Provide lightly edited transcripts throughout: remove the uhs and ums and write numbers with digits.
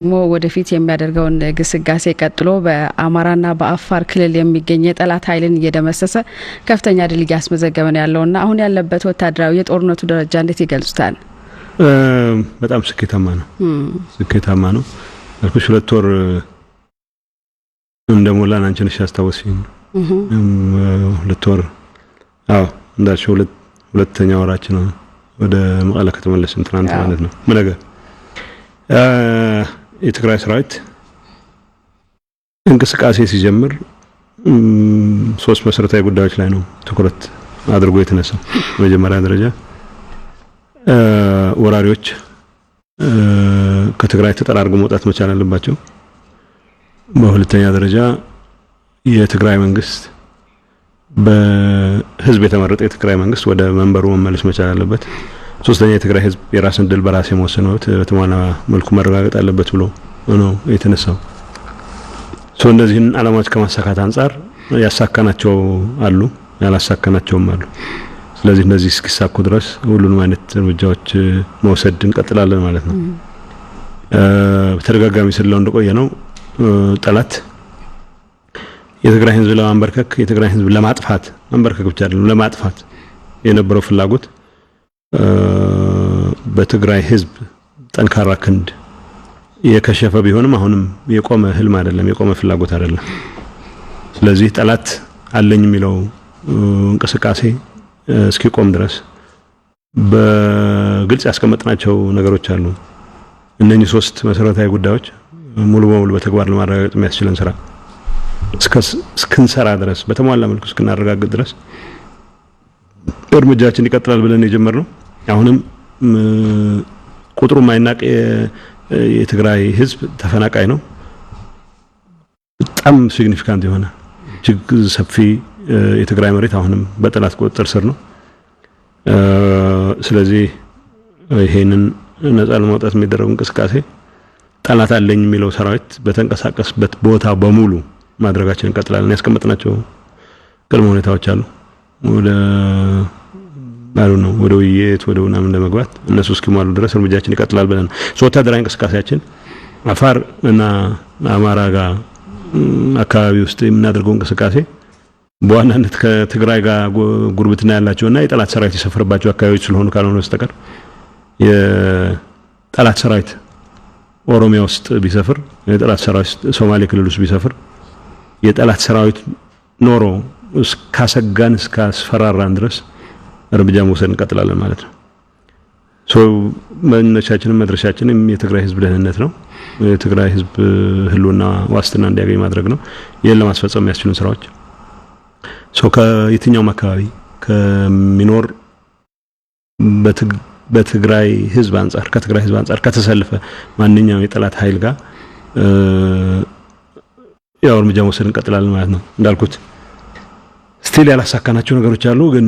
ደግሞ ወደፊት የሚያደርገውን ግስጋሴ ቀጥሎ በአማራና በአፋር ክልል የሚገኝ የጠላት ኃይልን እየደመሰሰ ከፍተኛ ድል እያስመዘገበ ነው ያለውና አሁን ያለበት ወታደራዊ የጦርነቱ ደረጃ እንዴት ይገልጹታል? በጣም ስኬታማ ነው። ስኬታማ ነው ያልኩሽ 2 ወር እንደሞላን አንቺ ነሽ ያስታወስሽኝ። 2 ወር፣ አዎ፣ እንዳልሽው ሁለተኛ ወራችን ነው ወደ መቀለ ከተመለስን፣ ትናንት ማለት ነው። ነገ የትግራይ ሰራዊት እንቅስቃሴ ሲጀምር ሶስት መሰረታዊ ጉዳዮች ላይ ነው ትኩረት አድርጎ የተነሳው። በመጀመሪያ ደረጃ ወራሪዎች ከትግራይ ተጠራርገው መውጣት መቻል አለባቸው። በሁለተኛ ደረጃ የትግራይ መንግስት፣ በህዝብ የተመረጠ የትግራይ መንግስት ወደ መንበሩ መመለስ መቻል አለበት። ሶስተኛ የትግራይ ህዝብ የራስን ድል በራስ የመወሰን መብት በተሟላ መልኩ መረጋገጥ አለበት ብሎ ነው የተነሳው። So እነዚህን ዓላማዎች ከማሳካት አንጻር ያሳካናቸው አሉ፣ ያላሳካናቸውም አሉ። ስለዚህ እነዚህ እስኪሳኩ ድረስ ሁሉንም አይነት እርምጃዎች መውሰድ እንቀጥላለን ማለት ነው። በተደጋጋሚ ስለው እንደቆየ ነው፣ ጠላት የትግራይ ህዝብ ለማንበርከክ፣ የትግራይ ህዝብ ለማጥፋት፣ ማንበርከክ ብቻ አይደለም፣ ለማጥፋት የነበረው ፍላጎት በትግራይ ህዝብ ጠንካራ ክንድ የከሸፈ ቢሆንም አሁንም የቆመ ህልም አይደለም፣ የቆመ ፍላጎት አይደለም። ስለዚህ ጠላት አለኝ የሚለው እንቅስቃሴ እስኪቆም ድረስ በግልጽ ያስቀመጥናቸው ነገሮች አሉ። እነኚህ ሶስት መሰረታዊ ጉዳዮች ሙሉ በሙሉ በተግባር ለማረጋገጥ የሚያስችለን ስራ እስክንሰራ ድረስ፣ በተሟላ መልኩ እስክናረጋግጥ ድረስ እርምጃችን ይቀጥላል ብለን የጀመርነው፣ አሁንም ቁጥሩ የማይናቅ የትግራይ ህዝብ ተፈናቃይ ነው። በጣም significant የሆነ እጅግ ሰፊ የትግራይ መሬት አሁንም በጠላት ቁጥጥር ስር ነው። ስለዚህ ይሄንን ነጻ ለማውጣት የሚደረጉ እንቅስቃሴ ጠላት አለኝ የሚለው ሰራዊት በተንቀሳቀስበት ቦታ በሙሉ ማድረጋችን እንቀጥላለን። ያስቀመጥናቸው ቅድመ ሁኔታዎች አሉ። ወደ አሉ ነው ወደ ውይይት ወደ ምናምን ለመግባት እነሱ እስኪሟሉ ድረስ እርምጃችን ይቀጥላል ብለን ወታደራዊ እንቅስቃሴያችን አፋር እና አማራ ጋር አካባቢ ውስጥ የምናደርገው እንቅስቃሴ በዋናነት ከትግራይ ጋር ጉርብትና ያላቸውና የጠላት ሰራዊት የሰፈረባቸው አካባቢዎች ስለሆኑ ካልሆነ በስተቀር የጠላት ሰራዊት ኦሮሚያ ውስጥ ቢሰፍር፣ የጠላት ሰራዊት ሶማሌ ክልል ውስጥ ቢሰፍር፣ የጠላት ሰራዊት ኖሮ እስካሰጋን እስካስፈራራን ድረስ እርምጃ መውሰድ እንቀጥላለን ማለት ነው። So መነሻችንም መድረሻችንም የትግራይ ህዝብ ደህንነት ነው። የትግራይ ህዝብ ህልውና ዋስትና እንዲያገኝ ማድረግ ነው። ይህን ለማስፈጸም የሚያስችሉን ስራዎች so ከየትኛውም አካባቢ ከሚኖር በትግራይ ህዝብ አንጻር ከትግራይ ህዝብ አንጻር ከተሰለፈ ማንኛውም የጠላት ኃይል ጋር ያው እርምጃ መውሰድ እንቀጥላለን ማለት ነው። እንዳልኩት still ያላሳካናቸው ነገሮች አሉ፣ ግን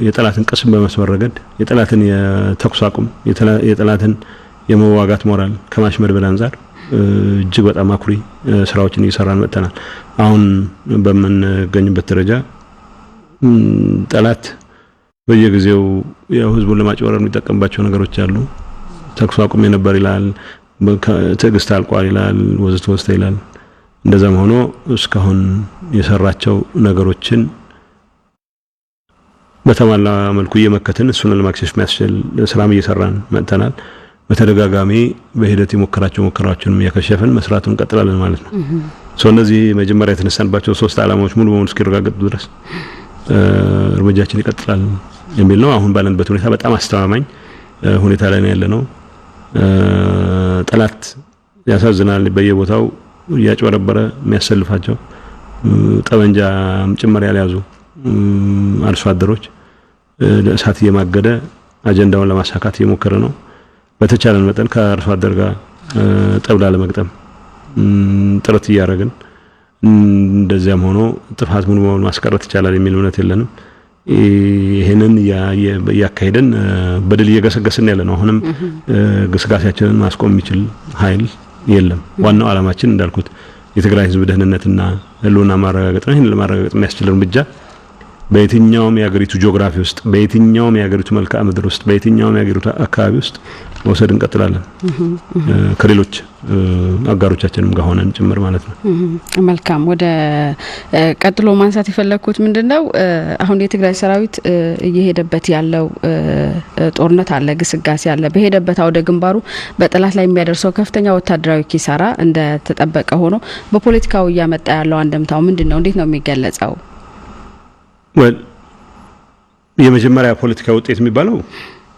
የጠላትን ቅስም በመስበር ረገድ፣ የጠላትን የተኩስ አቁም፣ የጠላትን የመዋጋት ሞራል ከማሽመድመድ አንጻር እጅግ በጣም አኩሪ ስራዎችን እየሰራን መጥተናል። አሁን በምንገኝበት ደረጃ ጠላት በየጊዜው ያው ህዝቡን ለማጭበርበር የሚጠቀምባቸው ነገሮች አሉ። ተኩስ አቁም የነበር ይላል፣ ትዕግስት አልቋል ይላል፣ ወዘተ ወዘተ ይላል። እንደዛም ሆኖ እስካሁን የሰራቸው ነገሮችን በተሟላ መልኩ እየመከትን እሱን ለማክሸፍ የሚያስችል ስራም እየሰራን መጥተናል። በተደጋጋሚ በሂደት የሞከራቸው ሙከራዎችንም እያከሸፍን መስራቱን እንቀጥላለን ማለት ነው። So እነዚህ መጀመሪያ የተነሳንባቸው ሶስት ዓላማዎች ሙሉ በሙሉ እስኪረጋገጡ ድረስ እርምጃችን ይቀጥላል የሚል ነው። አሁን ባለንበት ሁኔታ በጣም አስተማማኝ ሁኔታ ላይ ነው ያለነው። ጠላት ያሳዝናል። በየቦታው እያጭበረበረ የሚያሰልፋቸው ጠመንጃ ጭምር ያልያዙ አርሶ አደሮች ለእሳት እየማገደ አጀንዳውን ለማሳካት እየሞከረ ነው። በተቻለን መጠን ከአርሶ አደር ጋር ጠብ ላለመግጠም ጥረት እያደረግን፣ እንደዚያም ሆኖ ጥፋት ሙሉ በሙሉ ማስቀረት ይቻላል የሚል እምነት የለንም። ይህንን እያካሄደን በድል እየገሰገስን ያለ ነው። አሁንም ግስጋሴያችንን ማስቆም የሚችል ኃይል የለም። ዋናው ዓላማችን እንዳልኩት የትግራይ ሕዝብ ደህንነትና ህልውና ማረጋገጥ ነው። ይህንን ለማረጋገጥ የሚያስችል እርምጃ በየትኛውም የሀገሪቱ ጂኦግራፊ ውስጥ፣ በየትኛውም የሀገሪቱ መልክዓ ምድር ውስጥ፣ በየትኛውም የሀገሪቱ አካባቢ ውስጥ መውሰድ እንቀጥላለን ከሌሎች አጋሮቻችንም ጋር ሆነን ጭምር ማለት ነው። መልካም። ወደ ቀጥሎ ማንሳት የፈለግኩት ምንድነው፣ አሁን የትግራይ ሰራዊት እየሄደበት ያለው ጦርነት አለ፣ ግስጋሴ አለ። በሄደበት አውደ ግንባሩ በጠላት ላይ የሚያደርሰው ከፍተኛ ወታደራዊ ኪሳራ እንደተጠበቀ ሆኖ በፖለቲካው እያመጣ ያለው አንደምታው ምንድን ነው? እንዴት ነው የሚገለጸው? Well፣ የመጀመሪያ ፖለቲካ ውጤት የሚባለው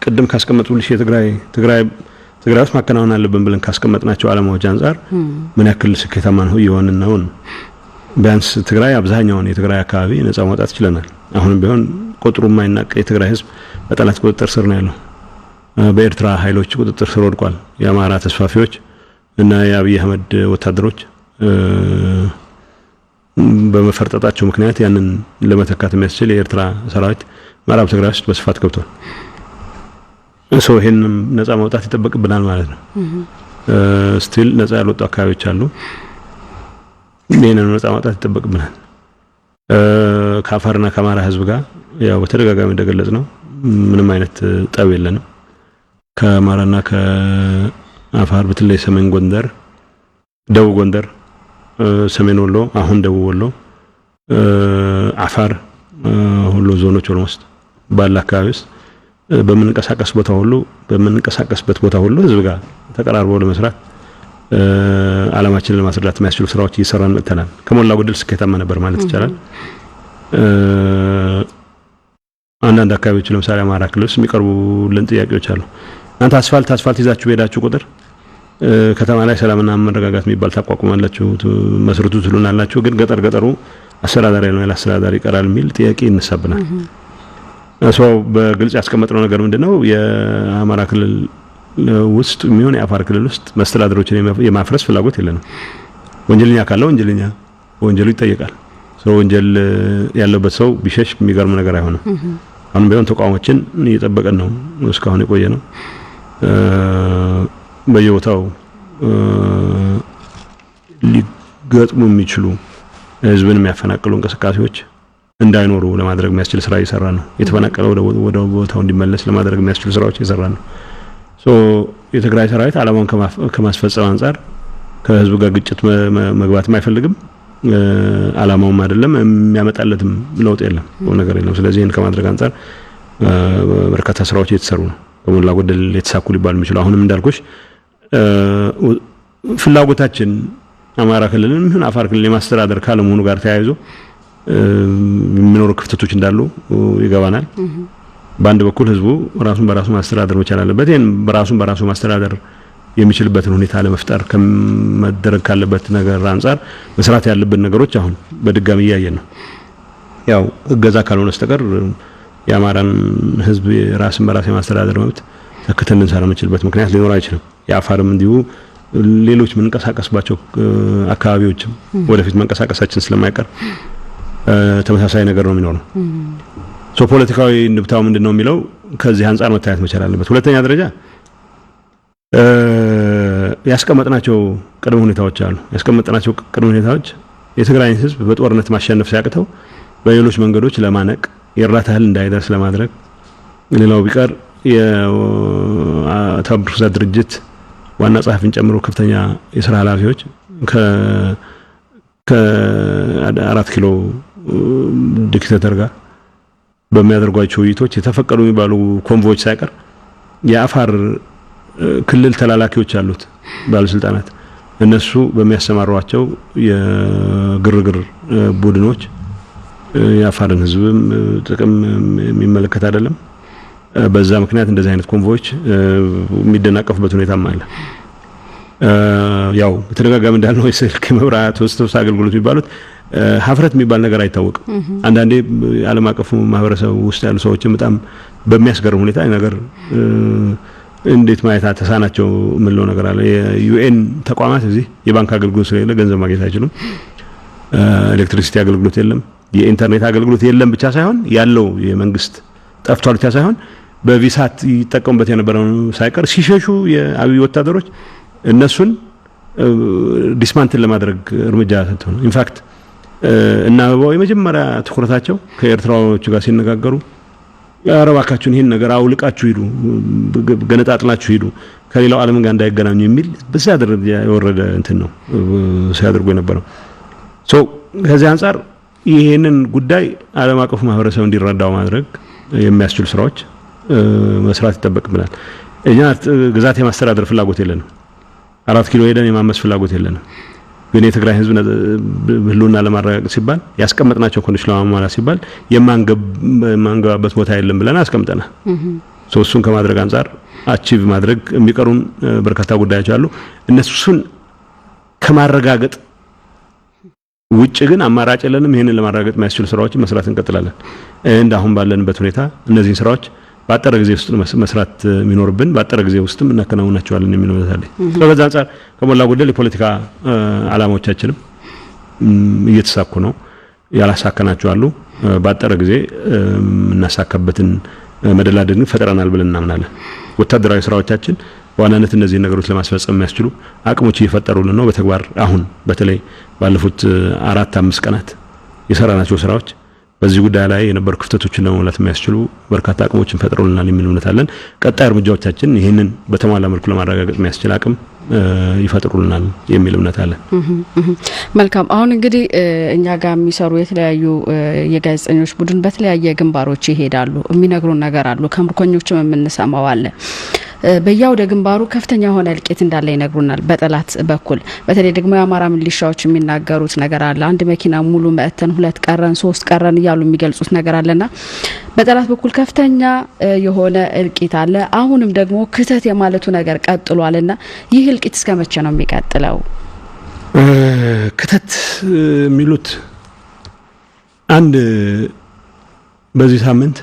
ቅድም ካስቀመጥኩልሽ የትግራይ ትግራይ ትግራይ ውስጥ ማከናወን አለብን ብለን ካስቀመጥናቸው ዓላማዎች አንጻር ምን ያክል ስኬታማ ነው እየሆንን ነው? ቢያንስ ትግራይ አብዛኛውን የትግራይ አካባቢ ነጻ ማውጣት ችለናል። አሁንም ቢሆን ቁጥሩ የማይናቅ የትግራይ ሕዝብ በጠላት ቁጥጥር ስር ነው ያለው። በኤርትራ ኃይሎች ቁጥጥር ስር ወድቋል። የአማራ ተስፋፊዎች እና የአብይ አህመድ ወታደሮች በመፈርጠጣቸው ምክንያት ያንን ለመተካት የሚያስችል የኤርትራ ሰራዊት ምዕራብ ትግራይ ውስጥ በስፋት ገብቷል። So ይሄንም ነጻ ማውጣት ይጠበቅብናል ማለት ነው። Still ነጻ ያልወጡ አካባቢዎች አሉ። ይሄንን ነጻ ማውጣት ይጠበቅብናል። ከአፋርና ከአማራ ህዝብ ጋር ያው በተደጋጋሚ እንደገለጽነው ምንም አይነት ጠብ የለንም። ከአማራና ከአፋር በተለይ ሰሜን ጎንደር፣ ደቡብ ጎንደር፣ ሰሜን ወሎ፣ አሁን ደቡብ ወሎ፣ አፋር ሁሉ ዞኖች almost ባለ አካባቢ ውስጥ በምንንቀሳቀስበት ቦታ ሁሉ ህዝብ ጋር ተቀራርቦ ለመስራት፣ አላማችንን ለማስረዳት የሚያስችሉ ስራዎች እየሰራን መጥተናል። ከሞላ ጎደል ስኬታማ ነበር ማለት ይቻላል። አንዳንድ አካባቢዎች ለምሳሌ አማራ ክልል ውስጥ የሚቀርቡልን ጥያቄዎች አሉ። እናንተ አስፋልት አስፋልት ይዛችሁ በሄዳችሁ ቁጥር ከተማ ላይ ሰላምና መረጋጋት የሚባል ታቋቁማላችሁ፣ መስርቱ ትሉናላችሁ፣ ግን ገጠር ገጠሩ አስተዳዳሪ ነው ያለ አስተዳዳሪ ይቀራል የሚል ጥያቄ ይነሳብናል። So በግልጽ ያስቀመጥነው ነገር ምንድነው? የአማራ ክልል ውስጥ የሚሆን የአፋር ክልል ውስጥ መስተዳድሮችን የማፍረስ ፍላጎት የለንም። ወንጀለኛ ካለ ወንጀለኛ ወንጀሉ ይጠየቃል። ሰው ወንጀል ያለበት ሰው ቢሸሽ የሚገርም ነገር አይሆንም። አሁንም ቢሆን ተቋሞችን እየጠበቀን ነው እስካሁን የቆየ ነው። በየቦታው ሊገጥሙ የሚችሉ ህዝብን የሚያፈናቅሉ እንቅስቃሴዎች እንዳይኖሩ ለማድረግ የሚያስችል ስራ እየሰራ ነው። የተፈናቀለው ወደ ቦታው እንዲመለስ ለማድረግ የሚያስችሉ ስራዎች እየሰራ ነው። So የትግራይ ሰራዊት ዓላማውን ከማስፈጸም አንጻር ከህዝቡ ጋር ግጭት መግባትም አይፈልግም። ዓላማውም አይደለም፣ የሚያመጣለትም ለውጥ የለም፣ ነገር የለም። ስለዚህ ይህን ከማድረግ አንጻር በርካታ ስራዎች እየተሰሩ ነው። ከሞላ ጎደል የተሳኩ ሊባሉ የሚችሉ። አሁንም እንዳልኩሽ ፍላጎታችን አማራ ክልልንም ይሁን አፋር ክልል የማስተዳደር ካለመሆኑ ጋር ተያይዞ የሚኖሩ ክፍተቶች እንዳሉ ይገባናል። በአንድ በኩል ህዝቡ ራሱን በራሱ ማስተዳደር መቻል አለበት። ይህን ራሱን በራሱ ማስተዳደር የሚችልበትን ሁኔታ ለመፍጠር ከመደረግ ካለበት ነገር አንጻር መስራት ያለብን ነገሮች አሁን በድጋሚ እያየን ነው። ያው እገዛ ካልሆነ በስተቀር የአማራን ህዝብ ራስን በራስ የማስተዳደር መብት ተክተን ልንሰራ የምንችልበት ምክንያት ሊኖር አይችልም። የአፋርም እንዲሁ፣ ሌሎች የምንቀሳቀስባቸው አካባቢዎችም ወደፊት መንቀሳቀሳችን ስለማይቀር ተመሳሳይ ነገር ነው የሚኖረው። So ፖለቲካዊ እንድምታው ምንድን ነው የሚለው ከዚህ አንጻር መታየት መቻል አለበት። ሁለተኛ ደረጃ ያስቀመጥናቸው ቅድመ ሁኔታዎች አሉ። ያስቀመጥናቸው ቅድመ ሁኔታዎች የትግራይን ህዝብ በጦርነት ማሸነፍ ሲያቅተው በሌሎች መንገዶች ለማነቅ፣ የእርዳታ እህል እንዳይደርስ ለማድረግ፣ ሌላው ቢቀር የተባበሩት መንግስታት ድርጅት ዋና ጸሐፊን ጨምሮ ከፍተኛ የስራ ኃላፊዎች ከ4 ኪሎ dictator ጋር በሚያደርጓቸው ውይይቶች የተፈቀዱ የሚባሉ convoy ኦች ሳይቀር የአፋር ክልል ተላላኪዎች አሉት ባለስልጣናት፣ እነሱ በሚያሰማሯቸው የግርግር ቡድኖች የአፋርን ህዝብም ጥቅም የሚመለከት አይደለም። በዛ ምክንያት እንደዚህ አይነት convoy ኦች የሚደናቀፉበት ሁኔታም አለ። ያው በተደጋጋሚ እንዳልነው የስልክ፣ መብራት፣ ወስተ አገልግሎት የሚባሉት ሀፍረት የሚባል ነገር አይታወቅም። አንዳንዴ ዓለም አቀፉ ማህበረሰብ ውስጥ ያሉ ሰዎችን በጣም በሚያስገርም ሁኔታ ነገር እንዴት ማየት ተሳናቸው የምንለው ነገር አለ። የ UN ተቋማት እዚህ የባንክ አገልግሎት ስለሌለ ገንዘብ ማግኘት አይችሉም። Electricity አገልግሎት የለም። የኢንተርኔት አገልግሎት የለም ብቻ ሳይሆን፣ ያለው የመንግስት ጠፍቷል ብቻ ሳይሆን በ VSAT ይጠቀሙበት የነበረውን ሳይቀር ሲሸሹ የአብይ ወታደሮች እነሱን dismantle ለማድረግ እርምጃ ሰጥተው ነው። In fact እና አበባው የመጀመሪያ ትኩረታቸው ከኤርትራዎቹ ጋር ሲነጋገሩ ኧረ እባካችሁን ይህን ነገር አውልቃችሁ ሂዱ፣ ገነጣጥላችሁ ሂዱ፣ ከሌላው ዓለም ጋር እንዳይገናኙ የሚል በዛ ደረጃ የወረደ እንትን ነው ሲያደርጉ የነበረው። So ከዚህ አንጻር ይሄንን ጉዳይ ዓለም አቀፉ ማህበረሰብ እንዲረዳው ማድረግ የሚያስችሉ ስራዎች መስራት ይጠበቅብናል። እኛ ግዛት የማስተዳደር ፍላጎት የለንም። 4 ኪሎ ሄደን የማመስ ፍላጎት የለንም። ግን የትግራይ ህዝብ ህልውና ለማረጋገጥ ሲባል፣ ያስቀመጥናቸው condition ለማሟላት ሲባል የማንገባበት ቦታ የለም ብለን አስቀምጠናል። So እሱን ከማድረግ አንጻር achieve ማድረግ የሚቀሩን በርካታ ጉዳዮች አሉ። እነሱን ከማረጋገጥ ውጭ ግን አማራጭ የለንም። ይህንን ለማረጋገጥ የሚያስችሉ ስራዎችን መስራት እንቀጥላለን። እንደ አሁን ባለንበት ሁኔታ እነዚህን ስራዎች በአጠረ ጊዜ ውስጥ መስራት የሚኖርብን፣ በአጠረ ጊዜ ውስጥም እናከናውናቸዋለን የሚል እምነት አለኝ። በዛ አንጻር ከሞላ ጎደል የፖለቲካ አላማዎቻችንም እየተሳኩ ነው። ያላሳከናቸው አሉ። በአጠረ ጊዜ የምናሳካበትን መደላድል ግን ፈጥረናል ብለን እናምናለን። ወታደራዊ ስራዎቻችን በዋናነት እነዚህን ነገሮች ለማስፈጸም የሚያስችሉ አቅሞች እየፈጠሩልን ነው። በተግባር አሁን በተለይ ባለፉት 4፣ 5 ቀናት የሰራናቸው ስራዎች በዚህ ጉዳይ ላይ የነበሩ ክፍተቶችን ለመሙላት የሚያስችሉ በርካታ አቅሞችን ፈጥረውልናል የሚል እምነት አለን። ቀጣይ እርምጃዎቻችን ይህንን በተሟላ መልኩ ለማረጋገጥ የሚያስችል አቅም ይፈጥሩልናል የሚል እምነት አለን። መልካም። አሁን እንግዲህ እኛ ጋር የሚሰሩ የተለያዩ የጋዜጠኞች ቡድን በተለያየ ግንባሮች ይሄዳሉ። የሚነግሩን ነገር አሉ። ከምርኮኞችም የምንሰማው አለ። በየአውደ ግንባሩ ከፍተኛ የሆነ እልቂት እንዳለ ይነግሩናል። በጠላት በኩል በተለይ ደግሞ የአማራ ሚሊሻዎች የሚናገሩት ነገር አለ። አንድ መኪና ሙሉ መተን ሁለት ቀረን፣ ሶስት ቀረን እያሉ የሚገልጹት ነገር አለና በጠላት በኩል ከፍተኛ የሆነ እልቂት አለ። አሁንም ደግሞ ክተት የማለቱ ነገር ቀጥሏልና ይህ እልቂት እስከ መቼ ነው የሚቀጥለው? ክተት የሚሉት አንድ በዚህ ሳምንት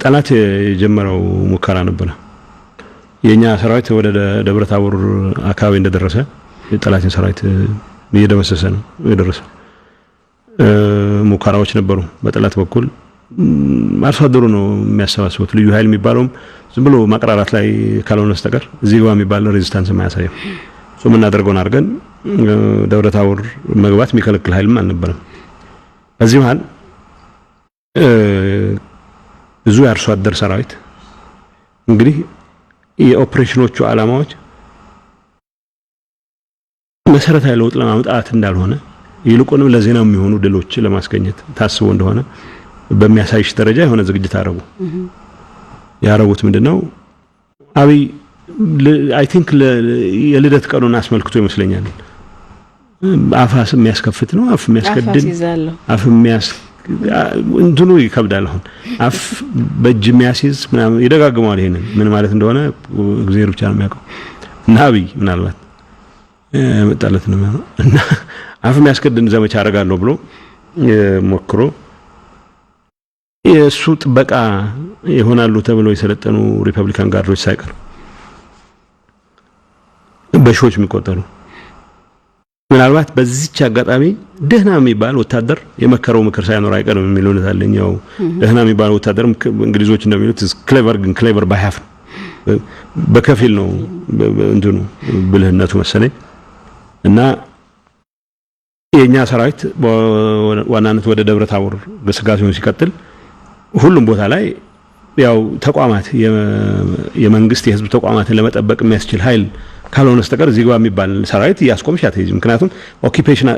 ጠላት የጀመረው ሙከራ ነበረ። የኛ ሰራዊት ወደ ደብረ ታቦር አካባቢ እንደደረሰ የጠላትን ሰራዊት እየደመሰሰ ነው የደረሰው። ሙከራዎች ነበሩ በጠላት በኩል። አርሶ አደሩ ነው የሚያሰባስቡት። ልዩ ኃይል የሚባለውም ዝም ብሎ ማቅራራት ላይ ካልሆነ በስተቀር እዚህ ግባ የሚባል resistance የማያሳየው፣ እሱ የምናደርገውን አድርገን ደብረ ታቦር መግባት የሚከለክል ኃይልም አልነበረም። በዚህ መሀል ብዙ የአርሶ አደር ሰራዊት፣ እንግዲህ የኦፕሬሽኖቹ ዓላማዎች መሰረታዊ ለውጥ ለማምጣት እንዳልሆነ፣ ይልቁንም ለዜናው የሚሆኑ ድሎች ለማስገኘት ታስቦ እንደሆነ በሚያሳይሽ ደረጃ የሆነ ዝግጅት አደረጉ። ያደረጉት ምንድነው? አብይ I think የልደት ቀኑን አስመልክቶ ይመስለኛል። አፍ የሚያስከፍት ነው፣ አፍ የሚያስከድን፣ አፍ የሚያስ እንትኑ ይከብዳል። አሁን አፍ በእጅ የሚያስይዝ ምናምን ይደጋግመዋል። ይሄንን ምን ማለት እንደሆነ እግዚአብሔር ብቻ ነው የሚያውቀው። እና አብይ ምናልባት የመጣለት ነው እና አፍ የሚያስከድን ዘመቻ አደርጋለሁ ብሎ ሞክሮ የእሱ ጥበቃ ይሆናሉ ተብለው የሰለጠኑ Republican Guard ኦች ሳይቀር በሺዎች የሚቆጠሩ፣ ምናልባት በዚች አጋጣሚ ደህና የሚባል ወታደር የመከረው ምክር ሳይኖር አይቀርም የሚል እምነት አለኝ። ያው ደህና የሚባል ወታደር እንግሊዞች እንደሚሉት clever፣ ግን clever by half ነው፣ በከፊል ነው እንትኑ ብልህነቱ መሰለኝ። እና የኛ ሰራዊት በዋናነት ወደ ደብረ ታቦር ግስጋሴውን ሲቀጥል ሁሉም ቦታ ላይ ያው ተቋማት፣ የመንግስት የህዝብ ተቋማትን ለመጠበቅ የሚያስችል ኃይል ካልሆነ በስተቀር እዚህ ግባ የሚባል ሰራዊት እያስቆምሽ አትሄጂም። ምክንያቱም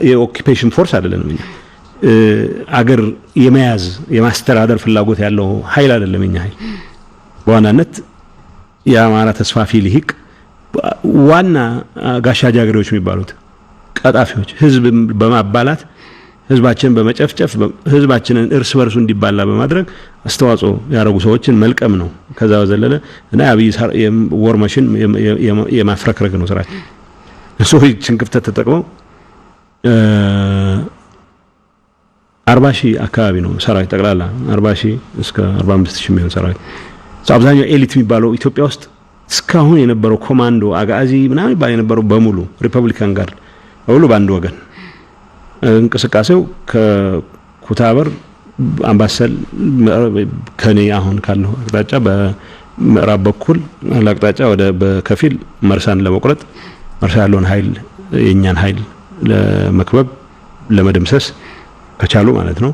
የ occupation force አይደለንም እኛ። አገር የመያዝ የማስተዳደር ፍላጎት ያለው ኃይል አይደለም የኛ ኃይል። በዋናነት የአማራ ተስፋፊ ልሂቅ ዋና ጋሻ ጃግሬዎች የሚባሉት ቀጣፊዎች ህዝብ በማባላት፣ ህዝባችንን በመጨፍጨፍ፣ ህዝባችንን እርስ በርሱ እንዲባላ በማድረግ አስተዋጽኦ ያደረጉ ሰዎችን መልቀም ነው። ከዛ በዘለለ እና የአብይ war machine የማፍረክረግ ነው ስራችን። ሰዎችን ክፍተት ተጠቅመው 40,000 አካባቢ ነው ሰራዊት፣ ጠቅላላ 40,000 እስከ 45,000 የሚሆን ሰራዊት። አብዛኛው elite የሚባለው ኢትዮጵያ ውስጥ እስካሁን የነበረው ኮማንዶ፣ አጋዚ ምናምን ይባል የነበረው በሙሉ፣ Republican Guard በሙሉ በአንድ ወገን እንቅስቃሴው ከኩታበር፣ አምባሰል፣ ከኔ አሁን ካለው አቅጣጫ በምዕራብ በኩል አቅጣጫ ወደ በከፊል መርሳን ለመቁረጥ፣ መርሳ ያለውን ኃይል የእኛን ኃይል ለመክበብ፣ ለመደምሰስ ከቻሉ ማለት ነው።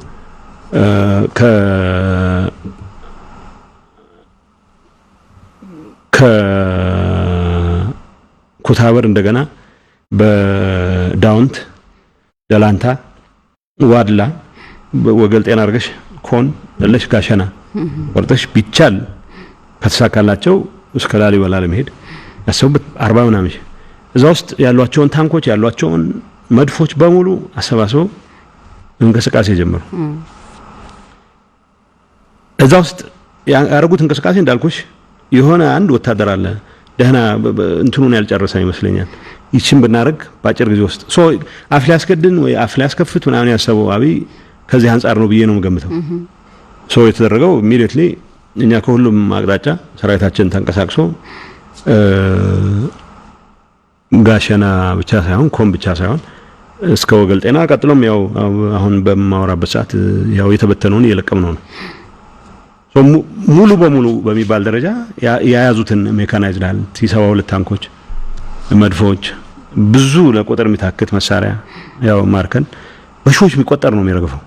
ከኩታበር እንደገና በዳውንት፣ ደላንታ፣ ዋድላ፣ ወገል ጤና አድርገሽ ኮን ለሽ ጋሸና ቆርጠሽ ቢቻል ከተሳካላቸው እስከ ላሊበላ ለመሄድ ያሰቡበት 40 ምናምን ሺህ እዛ ውስጥ ያሏቸውን ታንኮች፣ ያሏቸውን መድፎች በሙሉ አሰባስበው እንቅስቃሴ ጀመሩ። እዛ ውስጥ ያደረጉት እንቅስቃሴ እንዳልኩሽ የሆነ አንድ ወታደር አለ፣ ደህና እንትኑን ያልጨረሰ ይመስለኛል። ይችን ብናደርግ በአጭር ጊዜ ውስጥ so አፍ ሊያስከድን ወይ አፍ ሊያስከፍት ምናምን ያሰበው አብይ ከዚህ አንጻር ነው ብዬ ነው የምገምተው። So የተደረገው immediately እኛ ከሁሉም አቅጣጫ ሰራዊታችን ተንቀሳቅሶ ጋሸና ብቻ ሳይሆን፣ ኮን ብቻ ሳይሆን እስከ ወገል ጤና፣ ቀጥሎም ያው አሁን በማወራበት ሰዓት ያው የተበተነውን እየለቀምነው ነው። ሙሉ በሙሉ በሚባል ደረጃ የያዙትን mechanized ኃይል፣ T-72 ታንኮች፣ መድፎች፣ ብዙ ለቁጥር የሚታክት መሳሪያ ያው ማርከን በሺዎች የሚቆጠር ነው የሚረግፈው።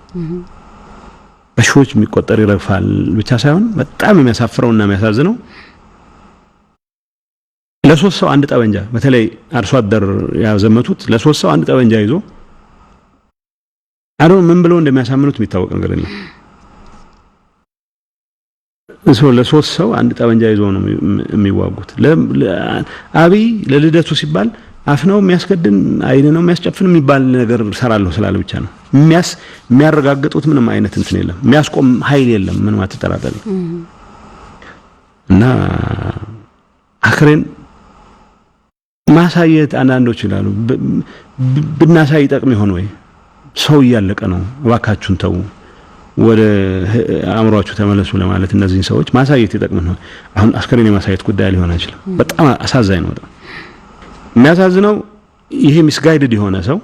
በሺዎች የሚቆጠር ይረግፋል ብቻ ሳይሆን በጣም የሚያሳፍረውና የሚያሳዝነው ለሶስት ሰው አንድ ጠበንጃ፣ በተለይ አርሶ አደር ያዘመቱት ለሶስት ሰው አንድ ጠበንጃ ይዞ አሁን ምን ብለው እንደሚያሳምኑት የሚታወቅ ነገር የለም። ለሶስት ሰው አንድ ጠበንጃ ይዞ ነው የሚዋጉት። አብይ ለልደቱ ሲባል አፍ ነው የሚያስከድን፣ አይን ነው የሚያስጨፍን የሚባል ነገር ሰራለሁ ስላለ ብቻ ነው። የሚያረጋግጡት ምንም አይነት እንትን የለም። የሚያስቆም ኃይል የለም። ምንም አትጠራጠሪ። እና አክሬን ማሳየት አንዳንዶች ይላሉ፣ ብናሳይ ይጠቅም ይሆን ወይ? ሰው እያለቀ ነው፣ እባካችሁን ተዉ፣ ወደ አእምሯችሁ ተመለሱ ለማለት እነዚህን ሰዎች ማሳየት ይጠቅም ነው። አሁን አስከሬን የማሳየት ጉዳይ ሊሆን አይችልም። በጣም አሳዛኝ ነው። በጣም የሚያሳዝነው ይሄ misguided የሆነ ሰው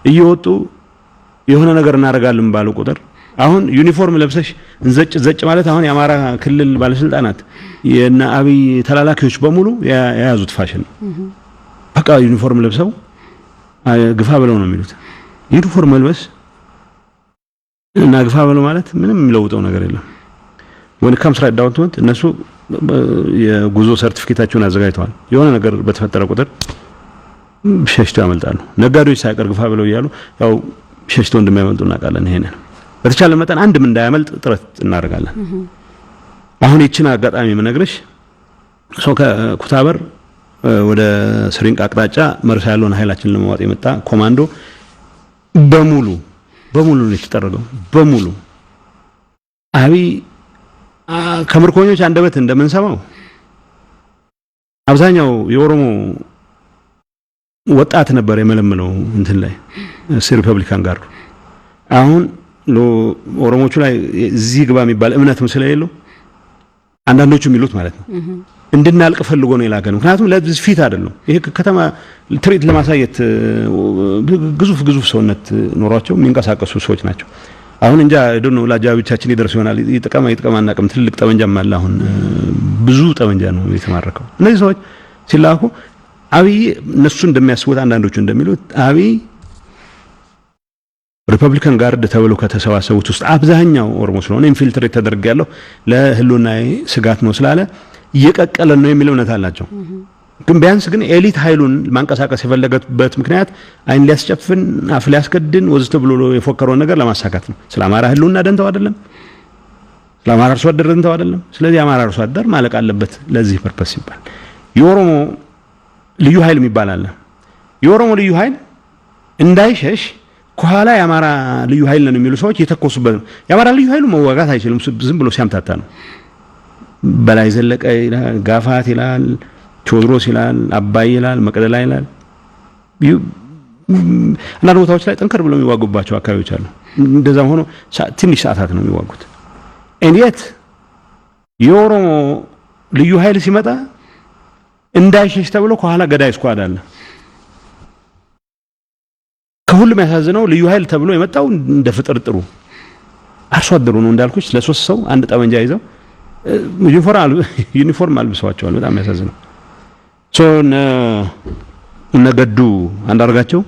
እየወጡ የሆነ ነገር እናደርጋለን ባሉ ቁጥር አሁን ዩኒፎርም ለብሰሽ እንዘጭ ዘጭ ማለት አሁን የአማራ ክልል ባለስልጣናት፣ የነ አብይ ተላላኪዎች በሙሉ የያዙት ፋሽን ነው። በቃ ዩኒፎርም ለብሰው ግፋ ብለው ነው የሚሉት። ዩኒፎርም መልበስ እና ግፋ ብለው ማለት ምንም የሚለውጠው ነገር የለም። When it comes right down to it እነሱ የጉዞ ሰርቲፊኬታቸውን አዘጋጅተዋል። የሆነ ነገር በተፈጠረ ቁጥር ሸሽተው ያመልጣሉ። ነጋዴዎች ሳይቀር ግፋ ብለው እያሉ ያው ሸሽተው እንደሚያመልጡ እናውቃለን። ይሄንን በተቻለ መጠን አንድም እንዳያመልጥ ጥረት እናደርጋለን። አሁን ይችን አጋጣሚ የምነግርሽ ሰው ከኩታበር ወደ ስሪንቃ አቅጣጫ መርሳ ያለውን ኃይላችንን ለመዋጥ የመጣ ኮማንዶ በሙሉ በሙሉ ነው የተጠረገው። በሙሉ አብይ ከምርኮኞች አንደበት እንደምንሰማው አብዛኛው የኦሮሞ ወጣት ነበር የመለመለው እንትን ላይ Republican Guard ኡ። አሁን ኦሮሞቹ ላይ እዚህ ግባ የሚባል እምነትም ስለሌለው አንዳንዶቹ የሚሉት ማለት ነው እንድናልቅ ፈልጎ ነው የላከን። ምክንያቱም ለዚህ ፊት አይደለም። ይሄ ከተማ ትርኢት ለማሳየት ግዙፍ ግዙፍ ሰውነት ኖሯቸው የሚንቀሳቀሱ ሰዎች ናቸው። አሁን እንጃ ነው ለአጃቢዎቻችን ይደርስ ይሆናል። ይጥቀማ ይጥቀማ አናውቅም። ትልልቅ ጠመንጃም አለ። አሁን ብዙ ጠመንጃ ነው የተማረከው። እነዚህ ሰዎች ሲላኩ አብይ እነሱ እንደሚያስቡት፣ አንዳንዶቹ እንደሚሉት አብይ Republican Guard ተብለው ከተሰባሰቡት ውስጥ አብዛኛው ኦሮሞ ስለሆነ infiltrate ተደርጌያለሁ፣ ለህልውናዬ ስጋት ነው ስላለ እየቀቀለን ነው የሚል እምነት አላቸው። ግን ቢያንስ ግን elite ኃይሉን ማንቀሳቀስ የፈለገበት ምክንያት አይን ሊያስጨፍን፣ አፍ ሊያስከድን ወዘተ ብሎ የፎከረውን ነገር ለማሳካት ነው። ስለ አማራ ህልውና ደንተው አይደለም። ስለ አማራ አርሶ አደር ደንተው አይደለም። ስለዚህ የአማራ አርሶ አደር ማለቅ አለበት ለዚህ purpose ሲባል የኦሮሞ ልዩ ኃይል የሚባል አለ። የኦሮሞ ልዩ ኃይል እንዳይሸሽ ከኋላ የአማራ ልዩ ኃይል ነን የሚሉ ሰዎች የተኮሱበት ነው። የአማራ ልዩ ኃይሉ መዋጋት አይችልም፣ ዝም ብሎ ሲያምታታ ነው። በላይ ዘለቀ ይላል፣ ጋፋት ይላል፣ ቴዎድሮስ ይላል፣ አባይ ይላል፣ መቅደላ ይላል። አንዳንድ ቦታዎች ላይ ጠንከር ብለው የሚዋጉባቸው አካባቢዎች አሉ። እንደዛም ሆኖ ትንሽ ሰዓታት ነው የሚዋጉት። እንዴት የኦሮሞ ልዩ ኃይል ሲመጣ እንዳይሸሽ ተብሎ ከኋላ ገዳይ squad አለ። ከሁሉም ያሳዝነው ልዩ ኃይል ተብሎ የመጣው እንደ ፍጥርጥሩ አርሶ አደሩ ነው። እንዳልኩሽ ለሶስት ሰው አንድ ጠመንጃ ይዘው ዩኒፎርም አልብሰዋቸዋል። በጣም ያሳዝነው so እነ ገዱ አንዳርጋቸው